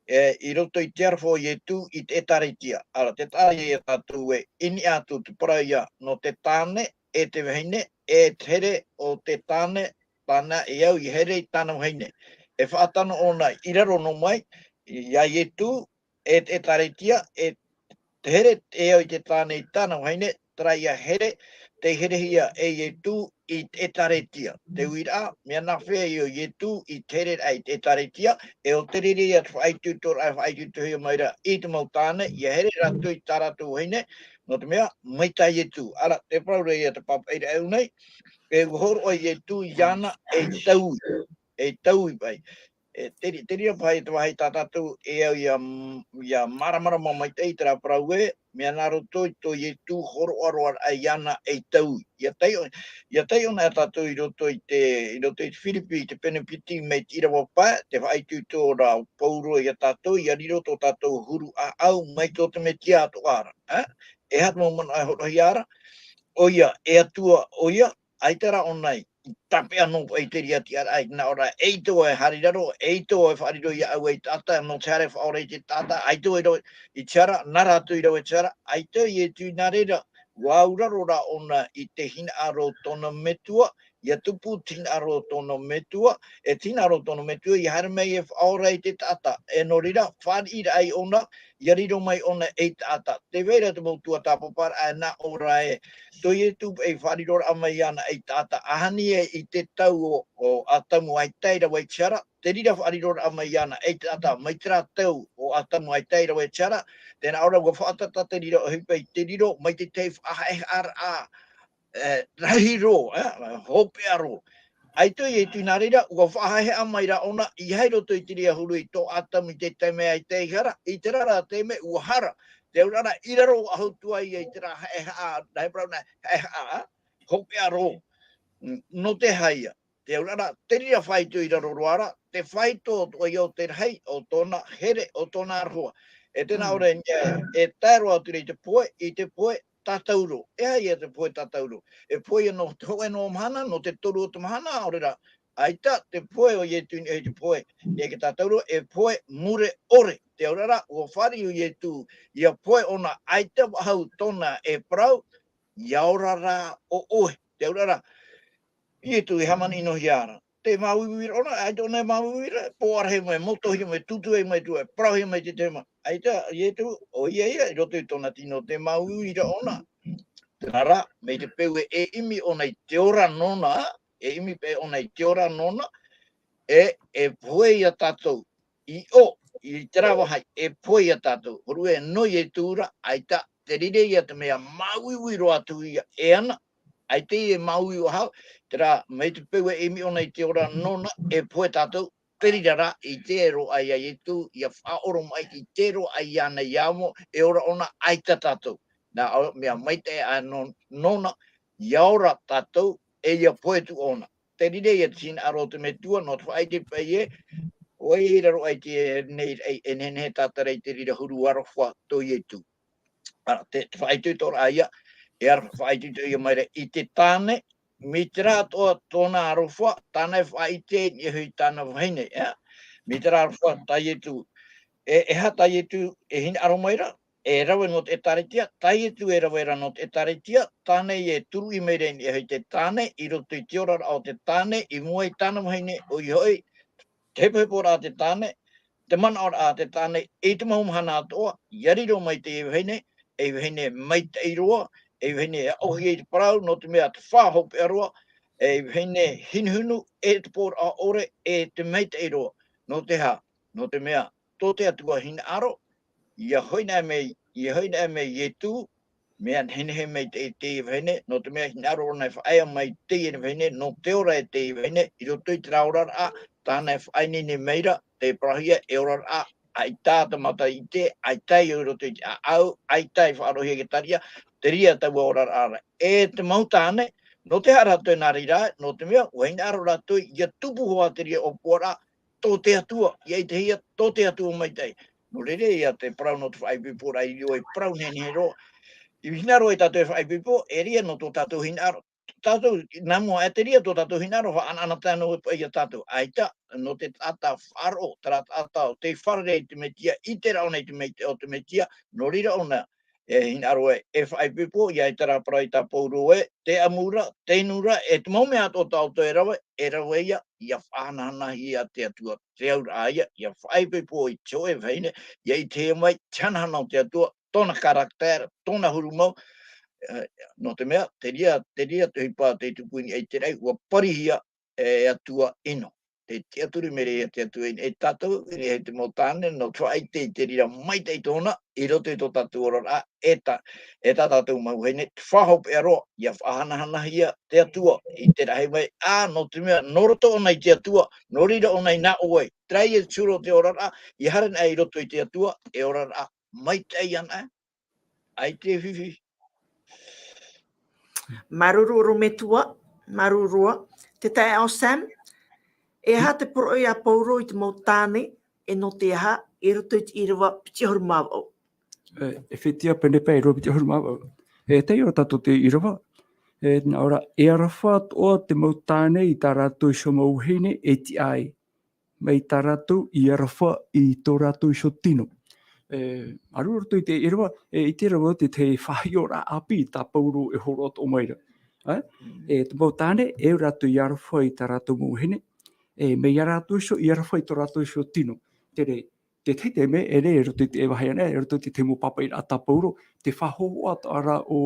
e, i roto i te aroha o Ietu i te ʻĒtārētia. Ara, tē taʻa ia tātou ē, i niʻa atu te parau ia nō te tāne, e te vahine, e te here o te tāne, tāna e au i here i tāna vahine. E faʻatano ʻōna i raro noa mai, ia Ietu, e te ʻĒtārētia, e te here e au i te tāne i tāna vahine, terā ia here, tei herehia e Ietu i te ʻĒtārētia. Te uiraʻa, mea nāfea ia Ietu i te hereraʻa i te ʻĒtārētia, e ʻo te reira ia te faʻaitoitoraʻa e faʻaitoitohia mai ra i te mau tāne, ia here rātou i tā rātou vahine, Nō te mea, mai tā Ietu. Ara, te parau ra ia te pāpaʻi ra e au nei, e ua hōroʻa Ietu iāna ei taui, ei taui paʻi. E, te ri-, te reira paʻi te vāhi tā tātou e au ia, ia māramarama maitaʻi i terā parau ē, mea nā roto i tō Ietu hōroʻa roa raʻa iāna ei taui. ʻIa taiʻo-, ʻia taiʻo na tātou i roto i te, i roto i te Firipi, i te pene piti mai te ʻīrava pae, te faʻaitoito ra Paulo ia tātou, ʻia riro tō tātou huru ʻāʻau mai tō te Mesia atoʻa ra, ā? E aha te mau manaʻo e hōroʻahia ra? ʻOia, e Atua ʻoia, ʻaita rā ʻōna i tāpeʻa noa paʻi i te reira tiʻaraʻa, i te nā ʻō ra, eʻita vau e haere i raro, eʻita vau e faʻariro ia au ei taʻata, nō te haere faʻaora i te taʻata, ʻaita vau i rave i te hara, nā rātou i rave i te hara, ʻaita Ietu i nā reira, ʻua auraro rā ʻōna i te hinaʻaro o tōna Metua, ʻia tupu te hinaʻaro o tōna Metua, e te hinaʻaro o tōna Metua, ʻia haere mai e faʻaora i te taʻata, e nō reira, fāriʻi raʻa ʻōna, ʻia riro mai ʻōna ei taʻata. Tē vai ra te mau tuatāpaparaʻa e nā ʻō ra ē, tō Ietu paʻi faʻariroraʻa mai iāna ei taʻata, ʻahani ē i te tau o, o Atamu ʻaita i rave i te hara, te reira faʻariroraʻa mai iāna ei taʻata, mai terā tau o Atamu ʻaita i rave i te hara, tē nā ʻō ra ʻua faʻatata te reira ʻohipa i te riro, mai te tahi faʻahaʻehaʻaraʻa, e, rahi roa, e, hopeʻa roa. ʻAita Ietu i nā reira, ʻua faʻahaʻehaʻa mai rā ʻōna, ʻeiaha i roto i te reira huru i tō Atamu i te taime ʻaita i hara, i terā rā taime ʻua hara. Te auraʻa ra, i raro faʻahou atu ai ia i terā haʻehaʻa, rahi parau na, haʻehaʻa, hopeʻa roa. Mm, nō te aha ia? Te auraʻa ra, te reira faito i raro roa ra, te faito atoʻa ia o te rahi, o tōna here, o tōna aroha. E tēnā ʻō ra, e, e tae roa atu ra i te pohe, i te pohe, tātauro. E aha ia te pohe tātauro? E pohe ia nō te hōʻē noa mahana, nō te toru o te mahana, ʻaore rā. ʻAita te pohe o Ietu i niʻa i te pohe, e te tātauro, e pohe mure ʻore. Te auraʻa ra, ʻua fāriʻi Ietu, ʻia pohe ʻōna, ʻaita faʻahou tōna e parau, ʻia ora rā ʻoe. Te auraʻa ra, Ietu e hāmani-ʻino-hia ra. Tē māuiui ra ʻōna, ʻaita ʻōna e māuiui ra, pōʻarahi mai, motohia mai, tūtū ai mai, tū ai, parauhia mai te tahi mā. ʻAita, Ietu, ʻoia ia, i roto i tōna tino, tē māuiui ra ʻōna. Tēnā rā, mai te peu e, e ʻimi ʻōna i te ora nōna, e ʻimi paʻi ʻōna i te ora nōna, e, e pohe ia tātou. I ʻō, i terā vāhi, e pohe ia tātou. Hōroʻa nō Ietu ra, ʻaita, te reira ia te mea māuiui roa atu ia e ana, ʻaita e māuiui faʻahou, terā, mai te peu e ʻimi ʻōna i te ora nōna, e pohe tātou, te reira rā, i te ʻē roa ia Ietu, ʻia faʻaoromaʻi, i te ʻē roa iāna ʻia amo, e ora ʻōna, ʻaita tātou. Nā, ʻo, mea maitaʻi ā nō-, nōna, ʻia ora tātou, e ʻia pohe atu ʻōna. Te reira ia te hinaʻaro o te Metua, nō te faʻaʻite paʻi ē, ʻoia i raro aʻe i teie nei, e, e nehenehe tātara i te reira huru aroha tō Ietu. Ā, te, te faʻaitoitoraʻa ia, e ara faʻaitoito ia mai ra i te tāne, mai terā atoʻa tōna aroha, tāna e faʻaʻite i niʻa iho i tāna vahine, ʻia. Mai terā aroha tā Ietu, e, e aha tā Ietu e hinaʻaro mai ra, e rave nō te ʻĒtārētia, tā Ietu e rave ra nō te ʻĒtārētia, tāna e turuʻi mai ra i niʻa iho i te tāne, i roto i te oraraʻa o te tāne, i mua i tāna vahine, ʻoia hoʻi, te hepoheporaʻa a te tāne, te manaʻoraʻa a te tāne, i te mau mahana atoʻa, ʻia riro mai teie vahine, ei vahine maitaʻi roa, ei vahine e aʻohia i te parau, nō te mea te fā hopeʻa roa, ei vahine hinuhinu, e te pōraʻa ʻore, e te maitaʻi roa. Nō te aha? Nō te mea, tō te Atua hinaʻaro, ʻia hoʻi na mai, ʻia hoʻi na mai Ietu, mea nehenehe mai te, teie vahine, nō te mea hinaʻaro ʻōna e faʻaea mai teie vahine, nō te ora e teie vahine, i roto i terā oraraʻa, tāna e faʻaineine mai ra, tē parauhia e oraraʻa, ʻaita te mata ʻite, ʻaita i roto i te ʻāʻau, ʻaita i faʻaroʻohia i te tariʻa, te reira taua oraraʻa ra. E te mau tāne, nō te aha rātou e nā reira, nō te mea, ʻua hinaʻaro rātou, ʻia tupu hoʻi te reira ʻōpuaraʻa, tō te Atua, ʻia ʻitehia tō te Atua maitaʻi. Nō reira ia te parau nō te faʻaipoiporaʻa i riro ei parau nehenehe roa. I hinaʻaro ai tātou e faʻaipoipo, e reira nō tō tātou hinaʻaro. Tātou, nā mua, e te reira tō tātou hinaʻaro, faʻaʻanaʻanatae noa paʻi ia tātou. ʻAita, nō te taʻata faʻaroʻo, terā taʻata o tei fārerei i te Mesia, ʻite ra ʻōna i te Mesia, o te Mesia, nō reira ʻōna, e hinaʻaro ai, e faʻaipoipo, ʻia ʻite ra parau i tā Paulo ē, te ʻamu ra, te inu ra, e te mau mea atoʻa tā ʻoutou e rave, e rave ia, ʻia faʻahanahanahia e te Atua, te auraʻa ia, ʻia faʻaipoipo i te hōʻē vahine, ʻia ʻitehia mai, te hanahana o te Atua, tōna caractère, tōna huru mau, e, nō te mea, te reira, te reira te ʻohipa tei tupu i niʻa i te raʻi, ʻua parihia e Atua ʻino. te tiʻaturi mai ra ia te Atua i niʻa ia tātou, i niʻa ia te mau tāne, nō te faʻaʻite i te reira maitaʻi tōna, i roto i tō tātou oraraʻa, e tā, e tā tātou mau vahine, te faʻahopeʻa roa, ʻia faʻahanahanahia te Atua, i te rahi mai, ā, nō te mea, nō roto ʻōna i te Atua, nō reira ʻōna i nā ʻō ai, terā ia te huru o te oraraʻa, ʻia haere anaʻe i roto i te Atua, e oraraʻa maitaʻi anaʻe, ʻaita e fifi. Māuruuru ʻorometua, māuruuru. Te taeaʻe Sam, e aha te poroʻi a Pauro i te mau tāne, e nō te aha, i roto i te ʻīrava piti ʻahuru mā vaʻu? E, Efetia pene pae ʻīrava piti ʻahuru mā vaʻu. E taiʻo tātou te ʻīrava. E, nā ʻō ra, e aroha atoʻa te mau tāne i tā rātou iho mau vahine e tiʻa ai. Mai tā rātou i aroha i tō rātou iho tino. E, māuruuru atu i te ʻīrava, e, i te ʻīrava te, te faʻahiʻoraʻa ʻāpī tā Pauro e hōroʻa atoʻa mai ra. E, e, te mau tāne, e au rātou i aroha i tā rātou mau vahine, e, mai ia rātou iho, i aroha i tō rātou iho tino. Terā, te tahi te mea, e rē, i roto i te, e vāhi anaʻe, i roto i te, te mau pāpaʻiraʻa tā Pauro, te faʻahōhoʻa atoʻa ra o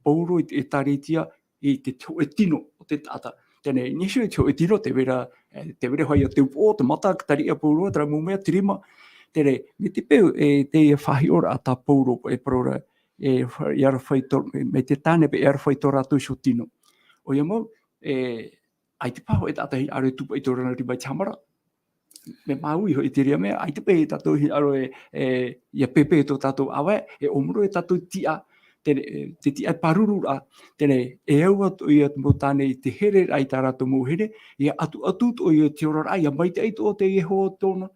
Pauro i te ʻĒkālesia, i te, te hōʻē tino o te taʻata. Teie nei, i niʻa iho i te hōʻē tino, tē vai ra, e, tē vai ra hoʻi ia te upoʻo, te mata, ka tariʻa Pauro, terā mau mea, te rima. Terā, mai te peu, e, teie faʻahiʻoraʻa tā Pauro, e parau ra, e, fa-, e aroha i tō, mai te tāne paʻi e aroha i tō rātou iho tino. ʻOia mau, e, ʻaita paha hōʻē taʻata hinaʻaro e tūpaʻi i tōna rima i te haʻamaraʻa. Mea māuiui hoʻi te reira mea, ʻaita paha tātou hinaʻaro e, e, ʻia pēpē tō tātou ʻāvae, e ʻōmuro e tātou tiʻa, te, e, te tiʻa e pāruru ra, teie nei, e au atoʻa ia te mau tāne i te here ra i tā rātou mau vahine, ʻia ʻatuʻatu atoʻa ia te oraraʻa, ʻia maitaʻi atoʻa te iho tōna,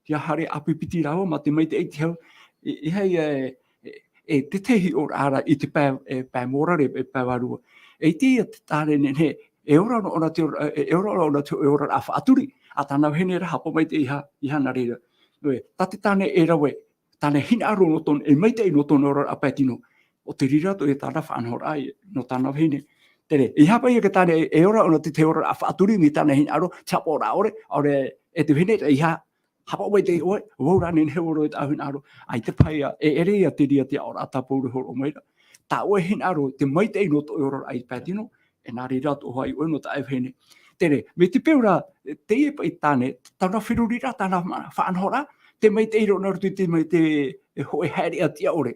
ʻia haere ʻāpipiti rāua, mā te maitaʻi te hau, e, e hai, e, e, e te tahi ora ara i te pae, e, pae mōrare, e, pae vārua. E ʻite ia te tāne nei, e ora noa ʻōna te ora, e, e ora noa ʻōna te, e oraraʻa faʻaturi, ā tāna vahine ra haʻapaʻo mai te iha, iha nā reira. Nō, tā te tāne e rave, tāna hinaʻaro nō tōna, e maitaʻi nō tōna oraraʻa pae tino. ʻO te reira atoʻa ia tāna faʻanahoraʻa, nō tāna vahine. Terā, e aha paʻi ia te tāne, e ora ʻōna te, te oraraʻa faʻaturi, mai tāna hinaʻaro, te haʻapaʻoraʻa ʻore, ʻaore, e te vahine, e iha, haʻapaʻo mai te ʻoe, vau rā nei, e ora ʻoe i tāʻu hinaʻaro, ʻaita paha ia, e ʻere ia te reira te aʻoraʻa tā Pauro e hōroʻa mai ra. Tā ʻoe hinaʻaro, te maitaʻi nō tō ʻoe oraraʻa i te pae tino, e nā reira atoʻa hoʻi ʻoe nō tā ʻoe vahine. Terā, mai te peu ra, teie paʻi tāne, tāna feruriraʻa, tāna ma-, faʻanahoraʻa, te maitaʻi roa nā roto i te, mai te, e hōʻē haereʻa tiʻa ʻore.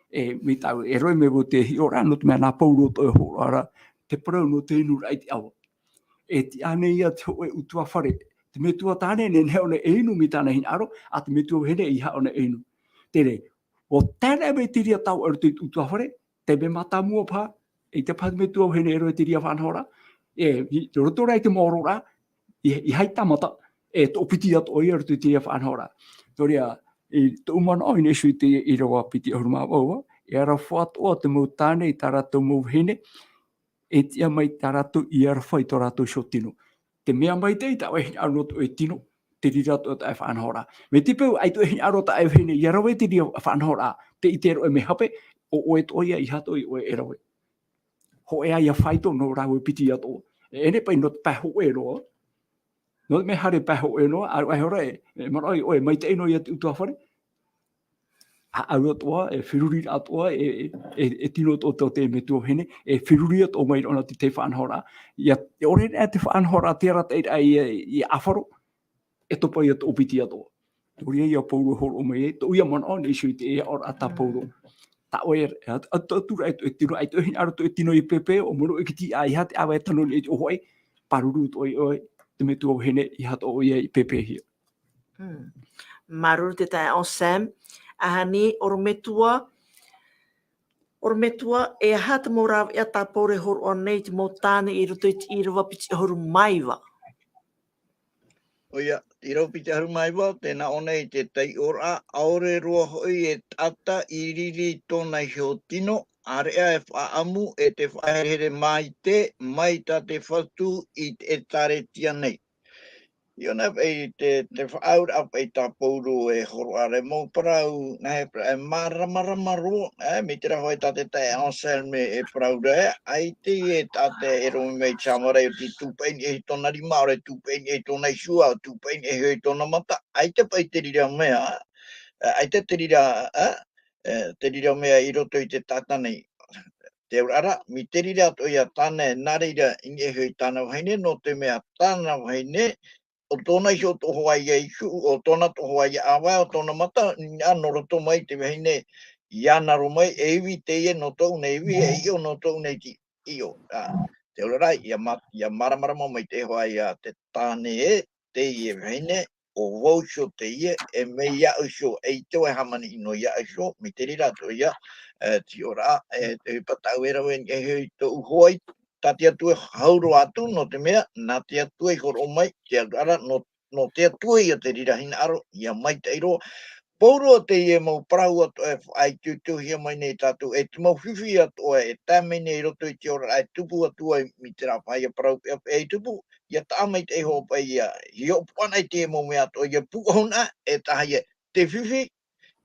E, mai tāʻu, e rave mai vau te hiʻoraʻa, nō te mea nā Pauro atoʻa e hōroʻa ra, te parau nō te inuraʻa i te ʻava. E tiʻa nei ia te hōʻē ʻutuāfare. Te metua tāne nei, e nehenehe ʻōna e inu mai tāna hinaʻaro, ā te metua vahine, e ʻeiaha ʻōna e inu. Terā, ʻua tae anaʻe mai te reira taoʻa i roto i te ʻutuāfare, te mea mātāmua paha, ʻaita paha te metua vahine e rave i te reira faʻanahoraʻa, e, i roto rā i te maoro ra, i, i hai tāmata, e toʻopiti atoʻa ia i roto i te reira faʻanahoraʻa. Nō reira, i tōʻu manaʻo i niʻa iho i te ʻīrava piti ʻahuru mā vaʻu, e aroha atoʻa te mau tāne i tā rātou mau vahine, e tiʻa mai tā rātou i aroha i tō rātou iho tino. Te mea maitaʻi tā ʻoe hinaʻaro nō tō ʻoe tino, te reira atoʻa tā ʻoe faʻanahoraʻa. Mai te peu, ʻaita ʻoe hinaʻaro tā ʻoe vahine, ʻia rave te reira faʻanahoraʻa, tē ʻite ra ʻoe mea hape, ʻo ʻoe atoʻa ia, ʻeiaha atoʻa ia ʻoe e rave. Hōʻē ā ia faito nō rāua piti atoʻa. E ʻere paʻi nō te pae hōʻē roa. Nō te mea haere pae hōʻē noa, ʻaore, ʻaore, e, e manaʻo ʻoe, maitaʻi noa ia te ʻutuāfare. ʻĀʻau atoʻa, e feruriraʻa atoʻa, e, e, e, e tino atoʻa tō te metua vahine, e feruri atoʻa mai ra ʻōna te, te faʻanahoraʻa. ʻIa, e ʻore anaʻe te faʻanahoraʻa, te arataʻiraʻa ʻia, ʻia ʻāfaro, e topa ia toʻopiti atoʻa. Nō reira ia Pauro e hōroʻa mai ai, tōʻu ia manaʻo i niʻa iho i te aʻoraʻa tā Pauro. Tā ʻoe, e, atu, atu, atu ra, e, e tino, ʻaita ʻoe hinaʻaro tō ʻoe tino i pēpē, ʻo mea roa e kī, ʻeiaha te ʻāvae e tano nei i te ʻōfaʻi, pāruru atoʻa ʻoe, te metua vahine, ʻeiaha atoʻa ʻoia i pēpēhia. Mm. Māuruuru te taeaʻe Sam. Ahani, ʻorometua, ʻorometua, e aha te mau rāveʻa tā Pauro e hōroʻa nei i te mau tāne i roto i te ʻīrava piti ʻahuru mā iva? ʻOia, ʻīrava piti ʻahuru mā iva, tē nā ʻō nei te taiʻoraʻa, ʻaore roa hoʻi e taʻata i riri i tōna iho tino, ʻāreʻa e faʻaʻamu, e te faʻaherehere maitaʻi, mai tā te Fatu i te ʻĒkālesia nei. ʻIa, nā paʻi te, te faʻaauraʻa paʻi tā Pauro e hōroʻa ra, mau parau, nā hea parau, e māramarama roa, e, mai te reira hoʻi tā te taeaʻe Anselme e parau ra, e, ʻaita e taʻata e rave mai i te haʻamaraʻa, ʻo tē tūpaʻi i niʻa i tōna rima, ʻaore tūpaʻi i niʻa i tōna ihu, ʻaore tūpaʻi i niʻa i tōna mata, ʻaita paʻi te reira mea, e, ʻaita te reira, e, e, te reira mea i roto i te taʻata nei. Te auraʻa ra, mai te reira atoʻa ia tāna e nā reira i niʻa iho i tāna vahine, nō te mea tāna vahine, o tōna iho tō hoa ia i kuʻu, o tōna tō hoa ia ʻāvae, o tōna mata, nā, nō roto mai te vahine, ia naro mai, e ivi teie nō tōʻu nei ivi, e iʻo nō tōʻu nei ti-, iʻo. Ā, te auraʻa, ia ma-, ia māramarama mai te hoa ia te tāne ē, teie vahine, ʻo vau iho teie, e mea iāʻu iho, e ʻite vau e hāmani ʻino iāʻu iho, mai te reira atoʻa ia, e, te auraʻa, e, te pāpaʻi e rave nei e hoʻi tōʻu hoa i, tā te Atua e hau roa atu, nō te mea, nā te Atua i hōroʻa mai, te auraʻa, nō, nō te Atua ia te reira hinaʻaro, ia maitaʻi roa. Pauroa teie mau parau atoʻa e faʻaitoitohia mai nei tātou, e te mau fifi atoʻa e tae mai nei i roto i te oraraʻa e tupu atu ai, mai terā paʻi parau peʻapeʻa i tupu, ia taʻa maitaʻi hoʻi paʻi ia, i hoʻo puʻa na i te mau mea atoʻa, ia pūʻohu na, e tahi ē, te fifi,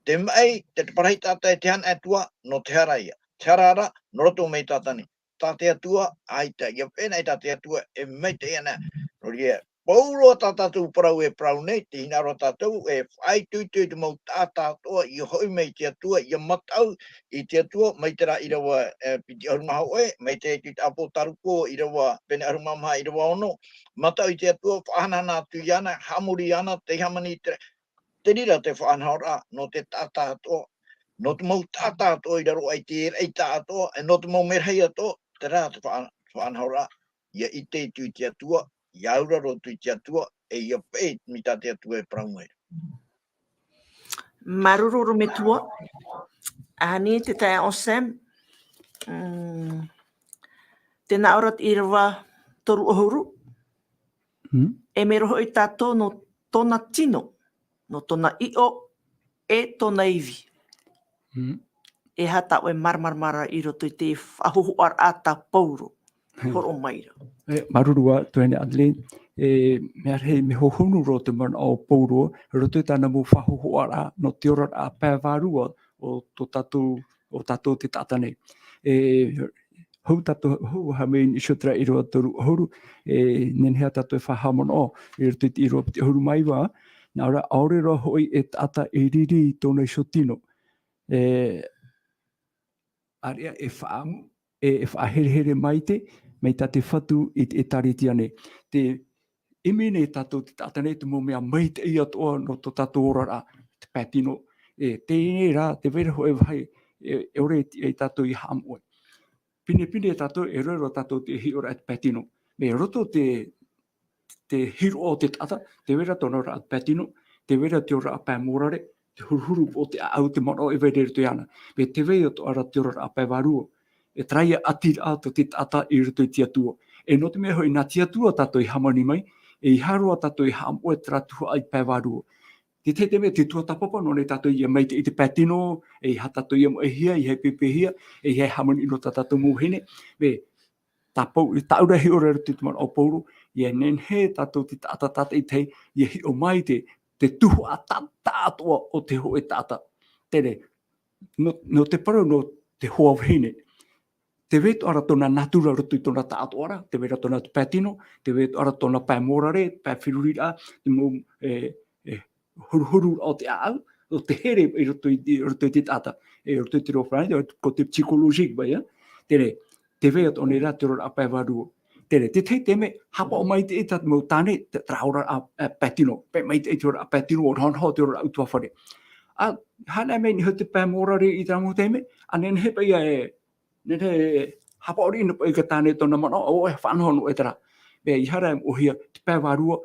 te maʻi, te, te parau taʻata e te hanaʻe atoʻa, nō te hara ia. Te hara ra, nō roto mai tātani. Tā te Atua, ʻaita, ia pēnei tā te Atua, e maitaʻi ana. Nō reira, pauroa tā tātou parau e parau nei, tē hinaʻaro tātou, e faʻaitoito i te mau taʻata atoʻa, ia hoʻi mai te Atua, ia mataʻu i te Atua, mai terā ʻīrava, e, piti ʻahuru mā hōʻē, mai te, te ʻĀpōtarupo, ʻīrava, pene ʻahuru mā maha, ʻīrava ono, mataʻu i te Atua, faʻahanahana atu iāna, haʻamori iāna, tei hāmani i te, te reira te faʻanahoraʻa, nō te taʻata atoʻa, nō te mau taʻata atoʻa i raro aʻe i te raʻi taʻatoʻa, e nō te mau merahi atoʻa, terā te faʻa-, faʻanahoraʻa, ia ʻite atu i te Atua, ia auraro atu i te Atua, e ia paʻi mai tā te Atua e parau mai ra. Māuruuru metua, ʻahani te taeaʻe Sam, mm, tēnā ʻoe ra te ʻīrava toru ʻahuru, Mm. e mea roa hoʻi tātou nō tōna tino, nō tōna iʻo, e tōna ivi. Mm. E aha tā ʻoe māramarama ra i roto i te faʻahōhoʻaraʻa tā Paulo, Mm. hōroʻa mai ra. E, māuruuru ā, tuahine Adelaide, e, mea rahi, mea hohonu roa te manaʻo o Paulo, i roto i tāna mau faʻahōhoʻaraʻa, nō te oraraʻa pae vārua o tō tātou, o tātou te taʻata nei. E, hou tātou, hou aha mai i niʻa iho terā ʻīrava toru ʻahuru, e, nehenehe tātou e faʻahaʻamanaʻo, i roto i te ʻīrava piti ʻahuru mā iva, nā reira, ʻaore roa hoʻi e taʻata e riri i tōna iho tino. E, ʻāreʻa e faʻaʻamu, e, e faʻaherehere maite, mai tā te Fatu i te ʻĒtārētia nei. Te ʻimi nei tātou te taʻata nei, te mau mea maitaʻi atoʻa nō tō tātou oraraʻa, te pae tino, e, teie nei rā, tē vai ra hoʻi e vāhi, e, e ʻore i, i tātou i haʻamoʻe. Pinepine tātou, e rave roa tātou te hiʻoraʻa i te pae tino. Mea roto te, te hiroʻa o te taʻata, tē vai ra tōna oraraʻa pae tino, tē vai ra te oraraʻa pae mōrare, te huruhuru o te ʻāʻau, te manaʻo e vai ra i roto iāna. Mea tē vai atoʻa ra te oraraʻa pae vārua. E terā ia ʻatiraʻa tō te taʻata i roto i te Atua. E nō te mea hoʻi, nā te Atua tātou i hāmani mai, e ʻeiaha roa tātou i haʻamoʻe terā tuhaʻa i pae vārua. Te tahi taime, te tuatāpapa, nō nei tātou ia maitaʻi i te pae tino, e ʻeiaha tātou ia moʻehia, ʻeiaha e pēpēhia, e ʻeiaha e hāmani ʻino tā tātou mau vahine. Mea, tā Pau-, tāʻu ra hiʻoraʻa i roto i te manaʻo o Paulo, ia nehenehe tātou te taʻata tātaʻitahi, ia hiʻo maite te tuhaʻa ta-, taʻatoʻa o te hōʻē taʻata. Terā, nō, nō te parau nō te hoa vahine. Tē vai atoʻa ra tōna natura i roto i tōna taʻatoʻaraʻa, tē vai ra tōna pae tino, tē vai atoʻa ra tōna pae mōrare, pae feruriraʻa, te mau, e, e, huruhuru o te ʻāʻau, o te here i roto i, i roto i te taʻata, e, i roto i te reo farāni, ko te psychologique paʻi, ā. Terā, tē vai atoʻa nei rā te oraraʻa pae vārua. Terā, te tahi taime, haʻapaʻo maitaʻi tā te mau tāne, te, terā oraraʻa, e, pae tino, paʻi maitaʻi te oraraʻa pae tino, ʻua nahonaho te oraraʻa ʻutuāfare. ʻA, hānere mai nei hoʻi te pae mōrare i terā mau taime, ʻa nehenehe paʻi ia e, nehenehe e haʻapaʻo riʻi noa paʻi te tāne i tōna manaʻo, ʻo, e faʻanaho noa ʻē terā. Mea ʻeiaha ra e moʻehia te pae vārua,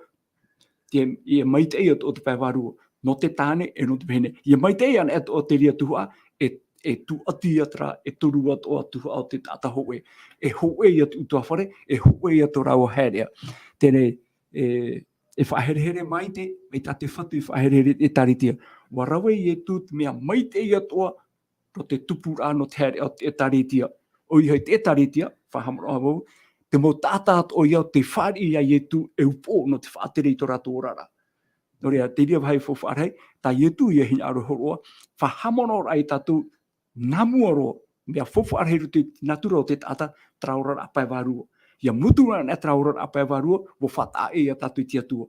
te, ia maitaʻi atoʻa te pae vārua, nō te tāne e nō te vahine. Ia maitaʻi anaʻe atoʻa te reira tuhaʻa, e, e tūʻati atoʻa ra, e toru atoʻa tuhaʻa o te taʻata hōʻē. E hōʻē ia te ʻutuāfare, e hōʻē ia tō rāua haereʻa. Terā, e, e faʻaherehere maite, mai tā te Fatu i faʻaherehere i te ʻĒtārētia. ʻUa rave Ietu te mea maitaʻi atoʻa, nō te tupuraʻa, nō te haereʻa o te ʻĒtārētia. ʻOia hoʻi te ʻĒtārētia, faʻahaʻamanaʻo vau, te mau taʻata atoʻa ia tei fāriʻi ia Ietu e upoʻo nō te faʻatere i tō rātou oraraʻa. Nō reira, te reira vāhi faufaʻa rahi, tā Ietu ia hinaʻaro e hōroʻa, faʻahaʻamanaʻo ra ia tātou nā mua roa, mea faufaʻa rahi i roto i te natura o te taʻata, terā oraraʻa pae vārua. Ia mutu anaʻe terā oraraʻa pae vārua, ʻua faʻataʻa ʻē ia tātou i te Atua.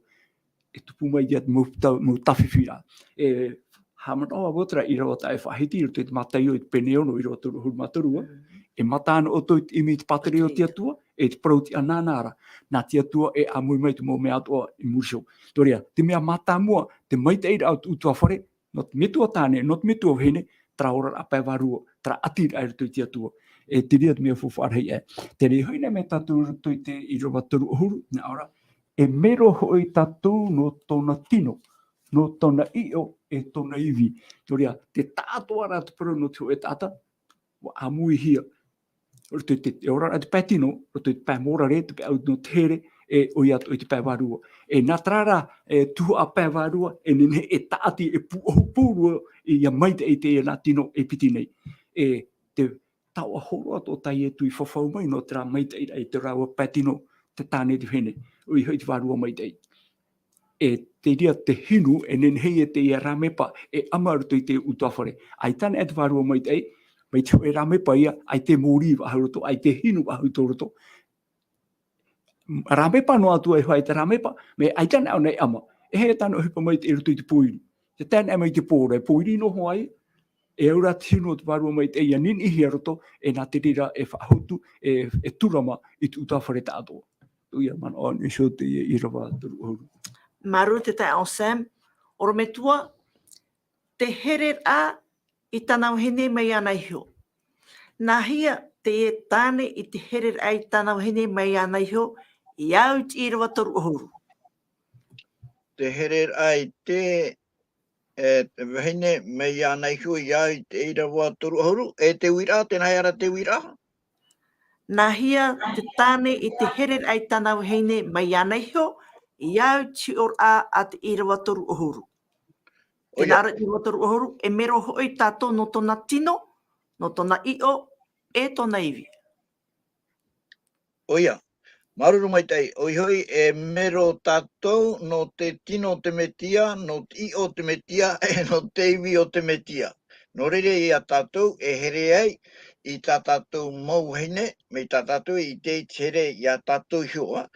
E tupu mai ia te mau ta-, mau tāfifi ra. E haʻamanaʻo vau terā ʻīrava taʻa e faʻahiti i roto i te Mataio i te pene ono ʻīrava toru ʻahuru mā toru, ā. Mm. E mata ana ʻoutou i te ʻimi i te pātireia o te Atua, e te parau tiʻa nāna ra, nā te Atua e ʻāmui mai te mau mea atoʻa i muri iho. Nō reira, te mea mātāmua, te maitaʻiraʻa o te ʻutuāfare, nō te metua tāne, nō te metua vahine, terā oraraʻa pae vārua, terā ʻatiraʻa i roto i te Atua. E te reira te mea faufaʻa rahi aʻe. Te reira hoʻi nei mai tātou i roto i te ʻīrava toru ʻahuru, nā ʻō ra, e mero hoʻi tātou nō tōna tino, nō tōna ʻiʻo e tōna ivi. Nō reira, te taʻatoʻaraʻa te parau nō te hōʻē taʻata, ʻua ʻāmuihia. Roto i te, e ora ra te pae tino, roto i te pae mōrare, te pae au nō te here, e ʻoia atoʻa i te pae vārua. E nā terā rā, e tuhaʻa pae vārua, e nehenehe e tāʻati, e pūʻohu pūrua, e ia maitaʻi i teie nā tino e piti nei. E te taoʻa hōroʻa atoʻa tā Ietu i fafau mai nō terā maitaʻiraʻa i te rāua pae tino, te tāne te vahine, ʻoia hoʻi te vārua maitaʻi. E te reira te hinu, e nehenehe e teie rāmepa, e ʻama roto i te ʻutuāfare. ʻAita anaʻe te vārua maitaʻi, mai te hōʻē rāmepa ia, ʻaita e mōrī faʻahou roto, ʻaita e hinu faʻahou i tō roto. Rāmepa noa atu ai hoʻi te rāmepa, mea ʻaita anaʻe ʻōna e ʻama. E hia tāna ʻohipa maitaʻi i roto i te pōiri. Te tae anaʻe mai te pō ra, e pōiri noa hoʻi, e au ra te hinu o te vārua maitaʻi, ia niniʻihia roto, e nā te reira e faʻahotu, e, e tūrama i te ʻutuāfare taʻatoʻa. ʻOia, manaʻo anaʻe iho teie ʻīrava toru ʻahuru. Māuruuru te taeaʻe Sam, ʻorometua, te hereraʻa i tāna vahine mai iāna iho. Nāhea te tāne i te hereraʻa i tāna vahine mai iāna iho, i au i te ʻīrava toru ʻahuru. Te hereraʻa i te, e, te vahine mai iāna iho, i au i te ʻīrava toru ʻahuru, e te uiraʻa, te nāhea ra te uiraʻa? Nāhea te tāne i te hereraʻa i tāna vahine mai iāna iho, i au i te hiʻoraʻa a te ʻīrava toru ʻahuru. Te ʻīrava toru ʻahuru, e mero hoʻi tātou nō tōna tino, nō tōna ʻiʻo, e tōna ivi. ʻOia, māuruuru maitaʻi, ʻoia hoʻi e mero tātou nō te tino o te Mesia, nō te ʻiʻo o te Mesia, e nō te ivi o te Mesia. Nō reira ia tātou e here ai i tā tātou mau vahine, mai tā tātou i te, i te here iā tātou iho, ā.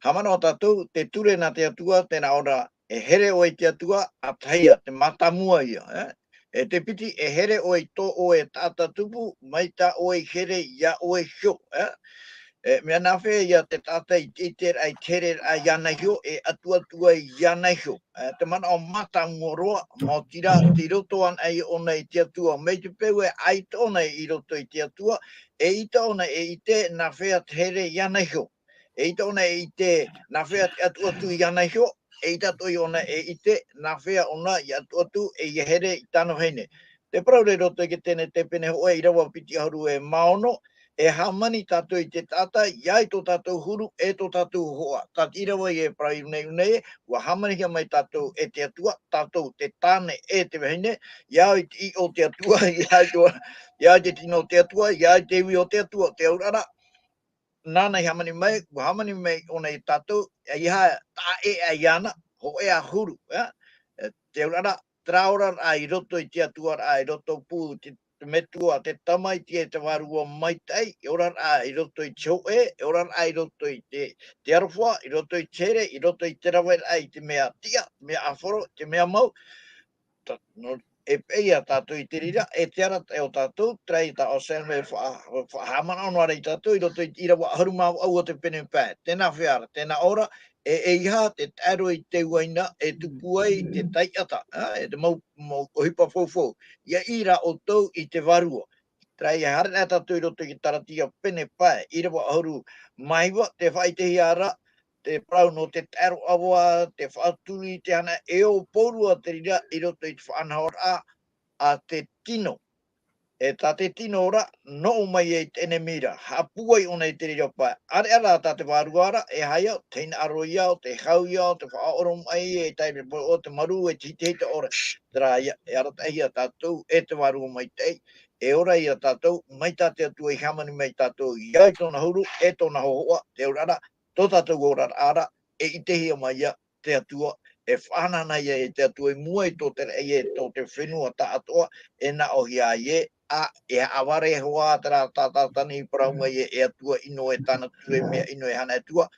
Haʻamanaʻo tātou, te ture nā te Atua, tē nā ʻō ra, e here ʻoe i te Atua, ʻa tahi ā, te mātāmua ia, ā. E te piti, e here ʻoe i tō ʻoe taʻata tupu, mai tā ʻoe i here iā ʻoe iho, ā. E, mea nāfea ia te taʻata i te, i te, i te hereraʻa iāna iho, e ʻatuʻatu ai iāna iho. E, te manaʻo mātāmua roa, maoti rā, tei roto anaʻe ʻōna i te Atua, mai te peu e ʻaita ʻōna i roto i te Atua, eʻita ʻōna e ʻite, nāfea te here iāna iho. Eʻita ʻōna e ʻite, nāfea te ʻatuʻatu iāna iho, eʻita atoʻa ʻōna e ʻite, nāfea ʻōna i ʻatuʻatu, e ia here i tāna vahine. Te parau ra i roto i te Tenetepene hōʻē ʻīrava piti ʻahuru e mā ono, e hāmani tātou i te taʻata, i au i tō tātou huru, e tō tātou hōhoʻa. Tā te ʻīrava e parau i ʻō nei, ʻō nei, ʻua hāmanihia mai tātou e te Atua, tātou te tāne e te vahine, i au i te ʻiʻo o te Atua, i au i tō, i au i te tino o te Atua, i au i te ivi o te Atua, te auraʻa ra, nāna i hāmani mai, ʻua hāmani mai ʻōna ia tātou, ʻeiaha taʻa ʻē iāna, hōʻē ā huru, ā? E, te auraʻa ra, terā oraraʻa i roto i te Atua ra, i roto pū te, te Metua, te Tamaiti e te Vārua Maitaʻi, e oraraʻa i roto i te hōʻē, e oraraʻa i roto i te, te aroha, i roto i te here, i roto i te raveraʻa i te mea tiʻa, te mea ʻāfaro, te mea mau, ta-, nō, e peʻe ia tātou i te reira, e te arataʻi o tātou, terā ia tā ʻo Sam e faʻa-, faʻahaʻamanaʻo noa ra ia tātou, i roto i te ʻīrava ʻahuru mā vaʻu o te pene pae. Tē nāfea ra, tē nā ʻō ra, e, ʻeiaha te taʻero i te uaina e tupu ai te taiʻata, ā, e te mau, mau ʻohipa foufou. ʻIa ʻī rā ʻoutou i te Vārua. Terā ia haere anaʻe tātou i roto i te Taratia pene pae, ʻīrava ʻahuru mā iva, tē faʻaʻitehia ra, te parau nō te taʻero ʻava, te faʻaturi, te hana, e ō pauroa te reira i roto i te faʻanahoraʻa a te tino. E tā te tino ra, noʻu mai ai te ʻenemi ra, haʻapūai ʻōna i te reira pae. ʻAreʻa rā tā te Vārua ra, e haere, te hinaʻaro ia, te hau ia, te faʻaʻoromaʻi, e tae mai o te marū, e te hitahita ʻore. Terā ia, e arataʻihia tātou, e te Vārua Maitaʻi, e ora ia tātou, mai tā te Atua i hāmani mai tātou, i au i tōna huru, e tōna hōhoʻa, te auraʻa ra, tō tātou oraraʻa ra, e ʻitehia mai ia te Atua, e faʻahanahanahia e te Atua i mua i tō te raʻi e tō te fenua taʻatoʻa, e naʻohia ai ē, ā, e haʻavare hoʻi terā taʻata i parau mai ē, e Atua ʻino, e tāna ture mea ʻino, e hana Atua.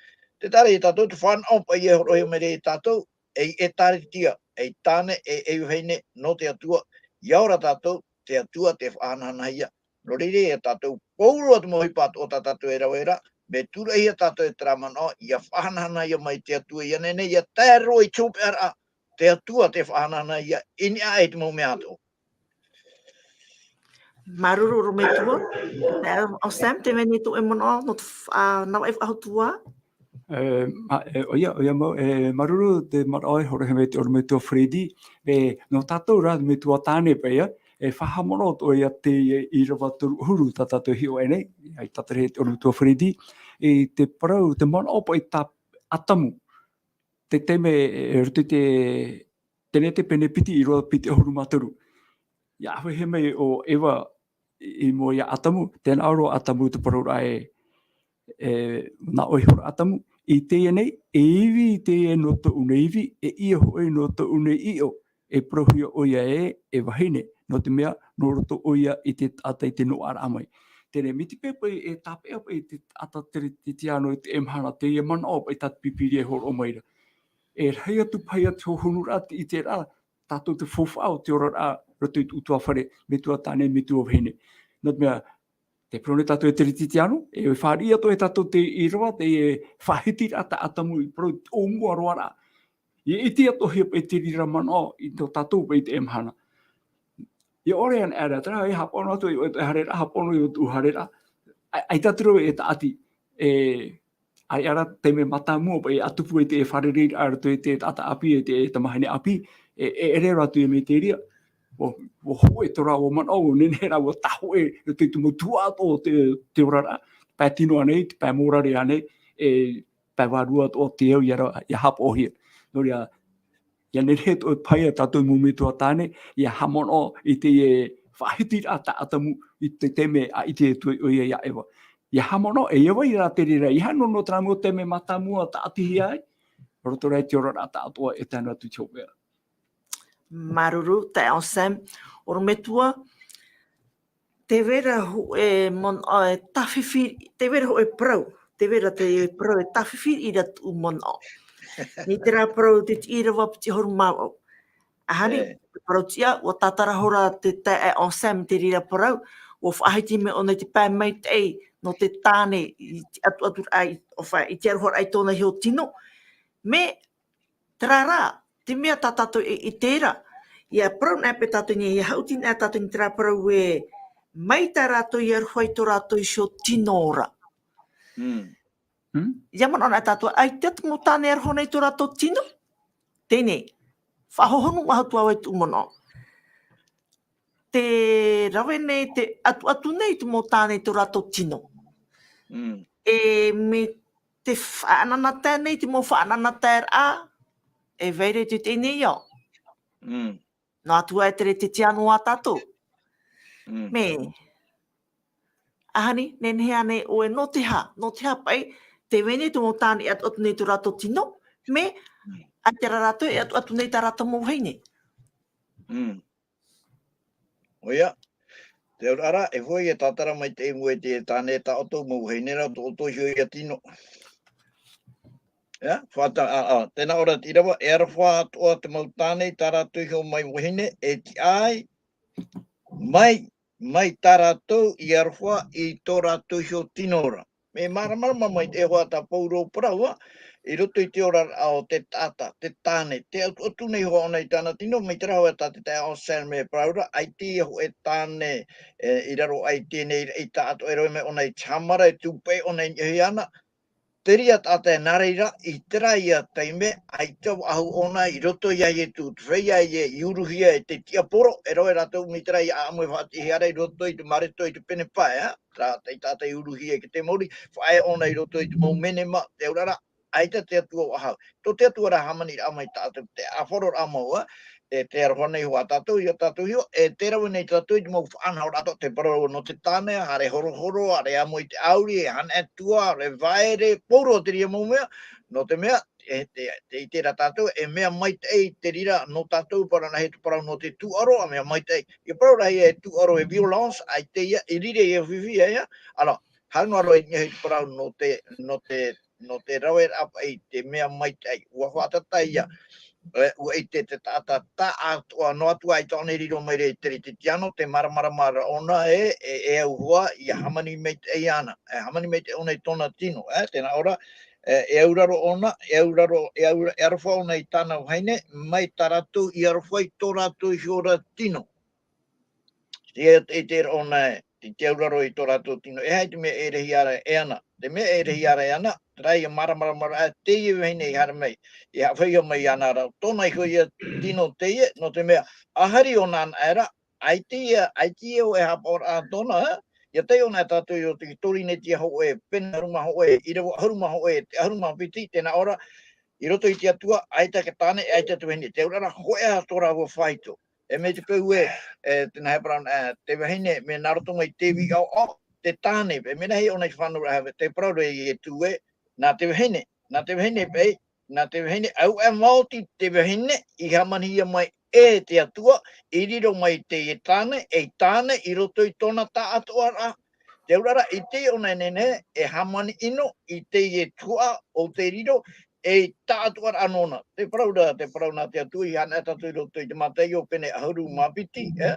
Te taʻa ra ia tātou, te fānaʻo paʻi e hōroʻahia mai ra ia tātou, ei ʻĒtārētia, ei tāne, e, ei vahine nō te Atua, ʻia ora tātou, te Atua tē faʻahanahanahia. Nō reira ia tātou, pauroa te mau ʻohipa atoʻa tā tātou e rave ra, me tūraʻihia tātou e terā manaʻo, ʻia faʻahanahana ia mai te Atua, ʻia nehenehe, ʻia tae roa i te hopeʻaraʻa, te Atua te faʻahanahana ia i niʻa i te mau mea atoʻa. Māuruuru, ʻorometua. E, ʻo Sam, tē vai nei tō ʻoe manaʻo, nō te f-, ā, nā vai faʻahou ā? E, ma-, e, ʻoia, ʻoia mau, e, māuruuru te manaʻo e hōroʻahia mai e te ʻorometua Freddy. E, nō tātou rā, metua tāne paʻi, e, faʻahaʻamanaʻo atoʻa ia te, e, ʻīrava toru ʻahuru tā tātou e hiʻo aʻe nei, ʻia tātara e te ʻorometua Freddy, i te parau, te manaʻo paʻi tā ʻĀtamu. Te taime, e, roto i te, teie nei te pene piti ʻīrava piti ʻahuru mā toru. ʻIa ʻāfaʻi mai ʻo Eva i, i mua ia ʻĀtamu, tē nā ʻō ra ʻo ʻĀtamu te parauraʻa e, e, nā ʻoe i horo ʻĀtamu, i teie nei, e ivi teie nō tōʻu nei ivi, e ʻio hoʻi nō tōʻu nei ʻio, e parauhia ʻoia ē, e vahine, nō te mea, nō roto ʻoia i te taʻata i te noaʻaraʻa mai. Teie nei, mai te peu paʻi e tāpeʻa paʻi te taʻata Teretitiano i teie mahana, teie manaʻo paʻi tā te Pīpīria e hōroʻa mai ra. E rahi atu paʻi ia te hōhonuraʻa, te ʻiteraʻa, tātou te faufaʻa o te oraraʻa roto i te ʻutuāfare, metua tāne, metua vahine. Nō te mea, tē parau nei tātou e Teretitiano, e fāriʻi atoʻa e tātou te ʻīrava, te faʻahitiraʻa tā ʻĀtamu i parau, te ʻōmua roa ra. ʻIa ʻite atoʻahia paʻi te reira manaʻo i tō tātou paʻi i teie mahana. ʻIa ʻore ana ʻaore rā, terā, e haʻapaʻo noa atu i ʻō, e haere ra, haʻapaʻo noa i ʻō, haere ra. ʻAi, ʻaita te rave e tāʻati, e, ʻaita rā te mea mātāmua paʻi ʻa tupu i te fārereiraʻa i roto i te taʻata ʻāpī, i te tamahine ʻāpī, e, e, e ʻere ra atu ia Meteria. ʻUa, ʻua hōʻē tō rāua manaʻo, ʻua nehenehe rā ʻua tāhōʻē i roto i te mau tuhaʻa atoʻa o te, te oraraʻa, pae tino ānei, te pae mōrare ānei, e, pae vārua atoʻa te au ʻia ra, ʻia haʻapaʻohia. Nō reira, ʻia nehenehe atoʻa paʻi ia tātou mau metua tāne, ʻia haʻamanaʻo i te, e, faʻahitiraʻa tā ʻĀtamu i te taime a ʻite atu ai ʻoia ia Eva. ʻIa haʻamanaʻo, e ʻia vai ra te reira, ʻeiaha noa terā mau taime mātāmua tāʻatihia ai, roto rā i te oraraʻa tāʻātoʻa e tae noa atu i te hopeʻa. Māuruuru, taeaʻe Sam, ʻorometua, tē vai ra hōʻē manaʻo e tāfifi, tē vai ra hōʻē parau, tē vai ra te parau e tāfifi i rā tōʻu manaʻo. Nō terā parau te ʻīrava piti ʻahuru mā vaʻu. ʻAhani, e, te parau tiʻa, ʻua tātara hoʻi ra te taeaʻe Sam i te reira parau, ʻua faʻahiti mai ʻōna i te pae maitaʻi nō te tāne, i te ʻatuʻaturaʻa, i, ʻo fa-, i te aroharaʻa i tōna iho tino. Mea, terā rā, te mea tā tātou e, e ʻite ra, ʻia parau anaʻe paʻi tātou nei, ʻia haʻuti anaʻe tātou nei terā parau ē, mai tā rātou i aroha i tō rātou iho tino ra. Mm. Mm? ʻIa manaʻo anaʻe tātou, ʻaita te mau tāne e aroha nei i tō rātou tino? Teie nei, faʻahohonu mau atu vau i tōʻu manaʻo. Tē rave nei, tē ʻatuʻatu nei te mau tāne i tō rātou tino. Mm. E mea tē faʻanahonaho nei te mau faʻanahonahoraʻa, e vai ra i teie nei ao. Mm. Noa atu ā e Teretitiano ā tātou. Mm. Mea, ʻahani, nehenehe ānei ʻoe, nō te aha, nō te aha paʻi, tē vai nei te mau tāne e ʻatuʻatu nei tō rātou tino, mea, mm, ʻaita rā rātou e ʻatuʻatu nei tā rātou mau vahine. Mm. ʻOia, te auraʻa ra, e hoʻi e tātara mai te ʻīrava i te tāne tā ʻoutou mau vahine ra, tō ʻoutou iho ia tino. ʻIa, faʻata-, ā, ā, tē nā ʻō ra te ʻīrava, e aroha atoʻa te mau tāne i tā rātou iho mau vahine, e tiʻa ai, mai, mai tā rātou i aroha i tō rātou iho tino ra. Mea māramarama mai te hoʻi tā Pauro parau, ā, i roto i te oraraʻa o te taʻata, te tāne, tē ʻatuʻatu nei hoʻi ʻōna i tāna tino, mai te reira tā te taeaʻe Sam e parau ra, ʻaita ia hōʻē tāne, e, i raro aʻe i teie nei, i taʻata e rave mai ʻōna i te hāmara, e tūpaʻi ʻōna i niʻa iāna, te reira taʻata e nā reira, i terā ia taime, ʻaita faʻahou ʻōna i roto ia Ietu, te feiā ia i uruhia e te tiaporo, e rave rātou mai terā ia ʻāʻamu e faʻatiʻahia ra i roto i te Mareko i te pene pae, ā, terā, te taʻata i uruhia e te mōrī, faʻaea ʻōna i roto i te mau menema, te auraʻa ra, ʻaita te Atua faʻahou. Tō te Atua rā hāmaniraʻa mai tātou, te ʻāfaroraʻa mau, ā, e tē aroha nei hoʻi tātou, ia tātou iho, e tē rave nei tātou i te mau faʻanahoraʻa atoʻa, te parau nō te tāne, haere horohoro, haere amo i te ʻāuri, e hana e tua, haere vaere, pauroa te reira mau mea, nō te mea, e te, te ʻite ra tātou, e mea maitaʻi te reira nō tātou, parau anaʻe te parau nō te tūʻaro, ā, mea maitaʻi. ʻIa parau ra ia e tūʻaro, e violence, ʻaita ia, e riro ia fifi, ā, ia. Alors, haere noa roa i niʻa i te parau nō te, nō te, nō te raveraʻa paʻi te mea maitaʻi. ʻUa faʻatata ia, e, ʻua ʻite te taʻata taʻatoʻa noa atu ā i tōna riro mai ra i Teretitiano, te māramarama ra ʻōna e, e, e au hoʻi, ʻia hāmani maitaʻi ana, e hāmani maitaʻi ʻōna i tōna tino, e, tē nā ʻō ra, e, e auraro ʻōna, e auraro, e aura-, e aroha ʻōna i tāna vahine, mai tā rātou i aroha i tō rātou iho ra tino. Ia, e te rā ʻōna e, i te auraro i tō rātou tino. E aha te mea e ʻerehia ra e ana? Te mea e ʻerehia ra e ana, terā ïa māramarama ra, teie vahine i haere mai, i haʻavāhia mai iāna ra, tōna iho ïa tino teie, nō te mea, ʻa hari ʻōna anaʻe ra, ʻaita ïa, ʻaita ïa e haʻapaʻo ra tōna, e? ʻIa tae ʻōna e tātou i roto i Torinetia hōʻē, pene ʻahuru mā hōʻē, ʻīrava ʻahuru mā hōʻē, te ʻahuru mā piti, tē nā ʻō ra, i roto i te Atua, ʻaita te tāne, ʻaita te vahine, te auraʻa, hōʻē ā tō rāua faito. E mai te peu ē, e, tēnā e parau, e, te vahine, mea nā roto mai te vī ʻaoʻao, te tāne, e mea nā hea ʻōna i fānauraʻa, te parau ra Ietu ē, nā te vahine, nā te vahine paʻi, nā te vahine, ʻaita e maoti te vahine, i hāmanihia mai e te Atua, i riro mai teie tāne, ei tāne, i roto i tōna taʻatoʻaraʻa. Te auraʻa, i teie ʻōna e nehenehe, e hāmani ʻino, i teie tuhaʻa o te riro, ei taʻatoʻaraʻa nōna. Te parau ra, te parau nā te Atua, i haere tātou i roto i te Mataio pene ʻahuru mā piti, e?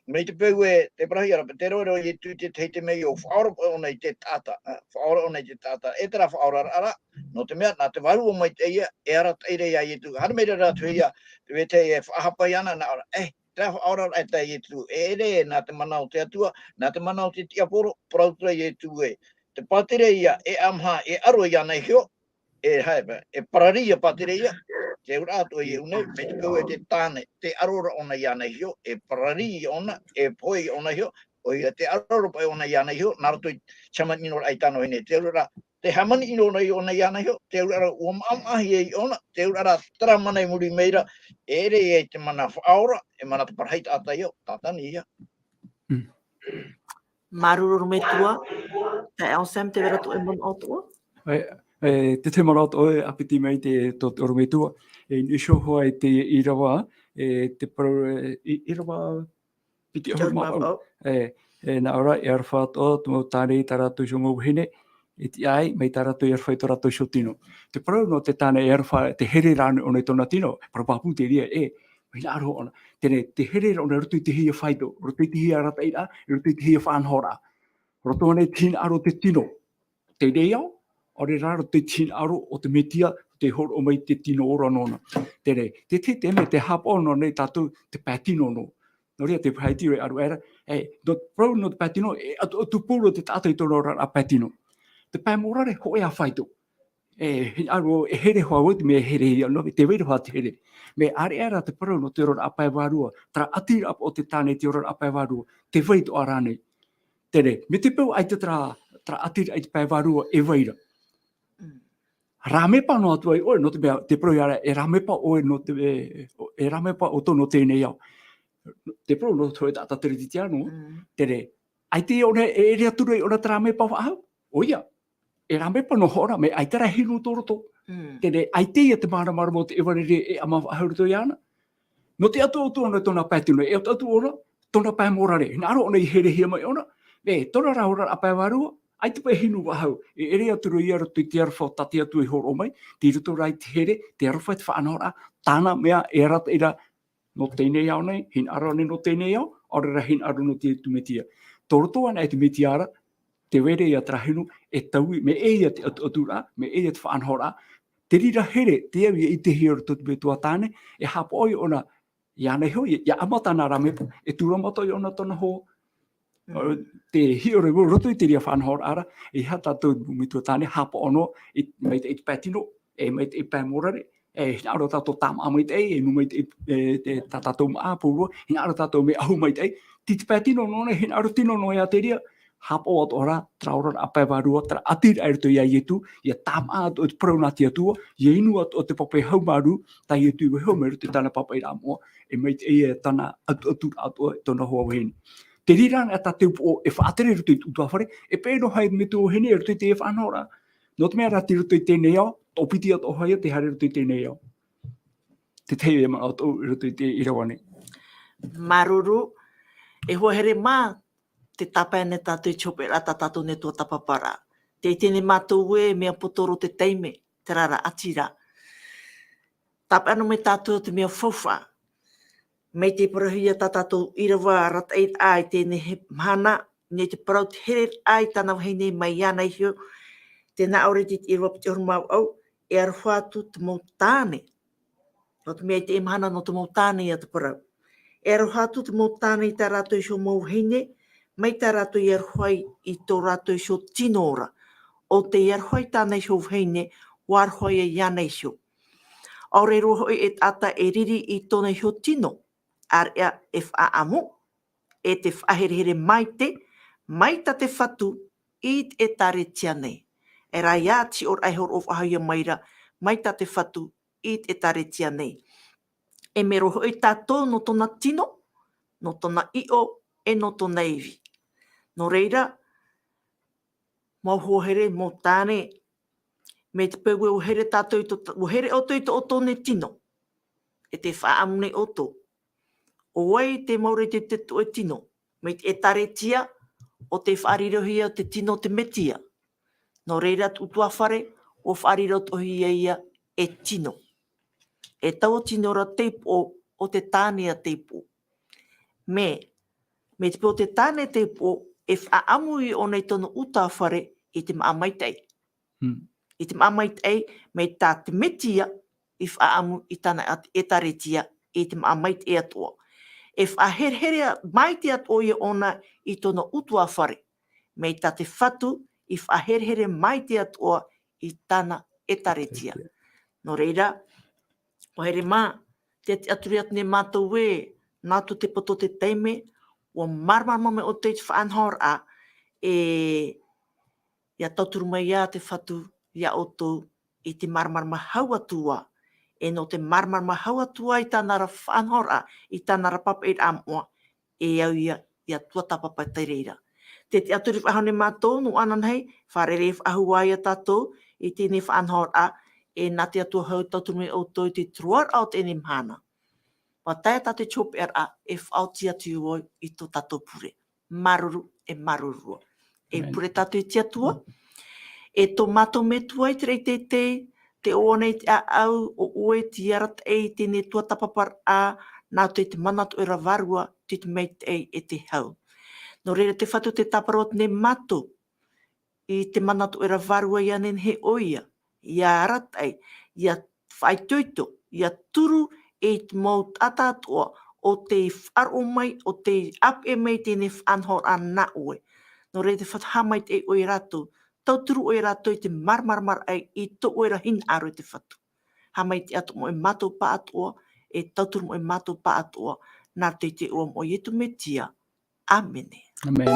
Mai te peu ē, te parau ra, te rave ra Ietu i te tahi te mea ʻo faʻaora paʻi ʻōna i te taʻata, e? Faʻaora ʻōna i te taʻata. E terā faʻaoraraʻa ra, nō te mea, nā te Vārua Maitaʻi ïa, e arataʻi ra ia Ietu. Haere mai ra rātou ïa, te vetahi e faʻahapa iāna, nā ʻō ra, e, terā faʻaoraraʻa tā Ietu, e ʻere nā te mana o te Atua, nā te mana o te tiaporo, parau atu ra Ietu ē. Te pātireia ïa, e ʻāmaha, e ʻaro iāna iho, e haere, e parari ïa pātireia, te auraʻa atoʻa i ʻō nei, mai te peu ē te tāne, tē ʻaro ra ʻōna iāna iho, e parari ʻōna, e pohe ʻōna iho, ʻoia tē ʻaro ra paʻi ʻōna iāna iho, nā roto i te hāmani ʻino ra i tāna vahine, te auraʻa, te hāmani ʻino ra ʻōna iāna iho, te auraʻa ʻua maʻamaʻahia ʻōna, te auraʻa terā mana i muri mai ra, e ʻere ïa i te mana faʻaora, e mana te parau taʻata ïa, tātani ïa. Mm. Māuruuru metua, taeaʻe Sam, tē vai ra tō ʻoe manaʻo atoʻa? E, e, te, te manaʻo atoʻa, e, ʻāpiti mai te, tō, tō ʻorometua. E, i niʻa iho hoʻi i te ʻīrava, e, te parau, e, i, ʻīrava piti ʻahuru mā vaʻu. E, e, nā ʻō ra, e aroha atoʻa tō mau tāne i tā rātou iho mau vahine, e tiʻa ai, mai tā rātou e aroha i tō rātou iho tino. Te parau nō te tāne e aroha, te here rānei ʻōna i tōna tino, parau pāpū te reira, e, hinaʻaro ʻōna. Teie, te here ra ʻōna i roto i te hia faito, roto i te hia arataʻiraʻa, i roto i te hia faʻanahoraʻa. Roto ānei i te hinaʻaro o te tino. Teie nei au, ʻaore rā roto i te hinaʻaro o te Metia, tē hōroʻa mai te tino ora nōna. Teie, te, te, te mea tē haʻapaʻo noa nei tātou te pae tino nō. Nō reira te pae tino e aru era, e, nō te parau nō te pae tino, e atu, atu pū roa te taʻata i tōna oraraʻa pae tino. Te pae mōrare, hōʻē ā faito. E, hinaʻaro, e here hoʻi au te mea e herehia noa, tē vai ra hoʻi te here. Mea ʻāreʻa rā te parau nō te oraraʻa pae vārua, terā ʻatiraʻa o te tāne i te oraraʻa pae vārua, tē vai atoʻa rānei. Teie, mai te peu ʻaita terā, terā ʻatiraʻa i te pae vārua, e vai ra. Mm. Rāmepa noa atu ai ʻoe, nō te mea, te parau ïa ra, e rāmepa ʻoe nō te, e, e rāmepa ʻoutou nō teie nei ao. Te parau nō te hōʻē taʻata Teretitiano, mm, teie, ʻaita ʻōna e ʻere atu ra ʻōna terā rāmepa faʻahou. ʻOia, e rāmepa noa hoʻi ra, mea ʻaita rā hinu tō roto. Mm. Teie, ʻaita ïa te māramarama o te ʻevaneria e ʻama faʻahou roto iāna. Nō te atuatu ʻōna i tōna pae tino, e atuatu ʻōna, tōna pae mōrare. Hinaʻaro ʻōna i herehia mai ʻōna, e, tōna rā oraraʻa pae vārua, ʻaita paʻi e hinu faʻahou, e ʻere atu ra ïa i roto i te aroha tā te Atua i hōroʻa mai, tei roto rā i te here, te aroha, te faʻanahoraʻa, tāna mea e arataʻi ra, nō teie nei ao nei, hinaʻaro nei nō teie nei ao, ʻaore rā hinaʻaro nō te Atua Metia. Tō roto anaʻe i te Metia ra, tē vai ra ïa terā hinu, e taui, mea ʻē ïa te atuaturaʻa, mea ʻē ïa te faʻanahoraʻa, te reira here, te au ïa i ʻitehia i roto i te metua tāne, e haʻapaʻo ïa ʻōna, iāna iho, ʻia, ʻia ʻama tāna rāmepa, e tūrama atoʻa ïa ʻōna tōna hoa. Mm. Te hiʻo ra vau i roto i te reira faʻanahoraʻa ra, e aha tātou mau metua tāne, haʻapaʻo noa, i, mai te, i te pae tino, e mai te, i te pae mōrare, e hinaʻaro tātou tāmāʻa maitaʻi, e inu mai te, e, te, tā tātou māʻa, pauroa, hinaʻaro tātou mea ʻahu maitaʻi, tei te pae tino noa nei, hinaʻaro tino noa iā te reira, haʻapaʻo atoʻa rā, terā oraraʻa pae vārua, terā ʻatiraʻa i roto iā Ietu, ʻia tāmāʻa atoʻa i te parau nā te Atua, ʻia inu atoʻa i te pape haumārū, tā Ietu i vaiiho mai i roto i tāna pāpaʻiraʻa moʻa, e maitaʻi ïa tāna atu, atu, atu, tōna hoa vahine. Te reira anaʻe tā te upoʻo e faʻatere i roto i te ʻutuāfare, e peʻe noa hoʻi te metua vahine i roto i te faʻanahoraʻa. Nō te mea rā tei roto i teie nei ao, tō piti atoʻa hoʻi ia tē haere i roto i teie nei ao. Te tahi e manaʻo atoʻa i roto i te ʻīrava nei. Māuruuru, e hoa here mā, tē tāpae nei tātou i te hopeʻa tā tātou nei tuatāpaparaʻa. Tē ʻite nei mātou ē, mea poto roa te taime, terā rā ʻati ra. Tāpeʻa noa mai tātou te mea faufaʻa. Mai te parauhia tā tātou ʻīrava arataʻi raʻa i teie mahana, nei te parau te here raʻa i tāna vahine mai iāna iho, tē nā ʻō ra te ʻīrava piti ʻahuru mā vaʻu, e aroha atu te mau tāne. Nō te mea i teie mahana nō te mau tāne ia te parau. E aroha atu te mau tāne i tā rātou iho mau vahine, mai tā rātou i aroha i tō rātou iho tino ra. ʻO tei aroha i tāna iho vahine, ʻua aroha ia iāna iho. ʻAore roa hoʻi e taʻata e riri i tōna iho tino, ʻāreʻa e faʻaʻamu, e te faʻaherehere maite, mai tā te Fatu i te ʻĒtārētia nei. E rā ia te hiʻoraʻa e hōroʻa faʻahou ia mai ra, mai tā te Fatu i te ʻĒtārētia nei. E mea roa hoʻi tātou nō tōna tino, nō tōna ʻiʻo, e nō tōna ivi. Nō reira, mau hoa here, mau tāne, mai te peu ē ʻua here tātou i tō, ʻua here ʻoutou i tō ʻoutou nei tino, e tē faʻaʻamu nei ʻoutou. ʻO vai te mau ra i te, te tuʻe tino, mai te ʻĒtārētia, ʻo tē faʻarirohia te tino te Metia. Nō reira te ʻutuāfare, ʻua faʻariro atoʻa ia ia e tino. E taua tino ra tei upoʻo, ʻo te tāne ia tei upoʻo. Mea, mai te peu ʻo te tāne tei upoʻo, e faʻaʻamu ia ʻōna i tōna ʻutuāfare i te māʻa maitaʻi. Hmm. I te māʻa maitaʻi, mai tā te Metia i faʻaʻamu i tāna ʻa-, ʻĒtārētia i te māʻa maitaʻi atoʻa. E faʻaherehere a-, maite atoʻa ia ʻōna i tōna ʻutuāfare. Mai tā te Fatu i faʻaherehere maite atoʻa i tāna ʻĒtārētia. Nō reira, ʻua haere mā, tē tiʻaturi atu nei mātou ē, nā tō te poto o te taime, ʻua māramarama mai ʻoutou i te faʻanahoraʻa, e, ʻia tauturu mai ia te Fatu ia ʻoutou i te māramarama hau atu ā, e nō te māramarama hau atu ā i tāna ra faʻanahoraʻa, i tāna ra pāpaʻiraʻa moʻa, e au ia, ʻia tuatāpapa i te reira. Tē tiʻaturi faʻahou nei mātou, nō ananahi, fārerei faʻahou ā ia tātou, i teie faʻanahoraʻa, e nā te Atua hau tauturu mai ʻoutou i te turuaraʻa o teie mahana. ʻUa tae tā te hopeʻaraʻa, e faʻaoti atu i tō tātou pure. Māuruuru, e māuruuru. E Amen. Pure tātou i te Atua. E tō mātou Metua i te raʻi teitei, tē ʻoaʻoa nei te ʻāʻau, ʻo ʻoe tei arataʻi i teie tuatāpaparaʻa, nā roto i te Mana Toʻera Vārua, te, te maitaʻi e te hau. Nō reira te Fatu tē tāparo atu nei mātou, i te Mana Toʻera Vārua inānahi ʻoia, ʻia arataʻi, ʻia faʻaitoito, ʻia turu i te mau taʻata atoʻa, ʻo tei faʻaroʻo mai, ʻo tei ʻāpeʻe mai i teie faʻanahoraʻa nā ʻoe. Nō reira te Fatu haʻamaitaʻi ʻoe ia rātou, tauturu ʻoe ia rātou i te māramaramaraʻa i tō ʻoe ra hinaʻaro e te Fatu. Haʻamaitaʻi atoʻa mai mātou pāʻatoʻa, e tauturu mai mātou pāʻatoʻa, nā roto i te iʻoa o Ietu Metia. ʻĀmene. Amen.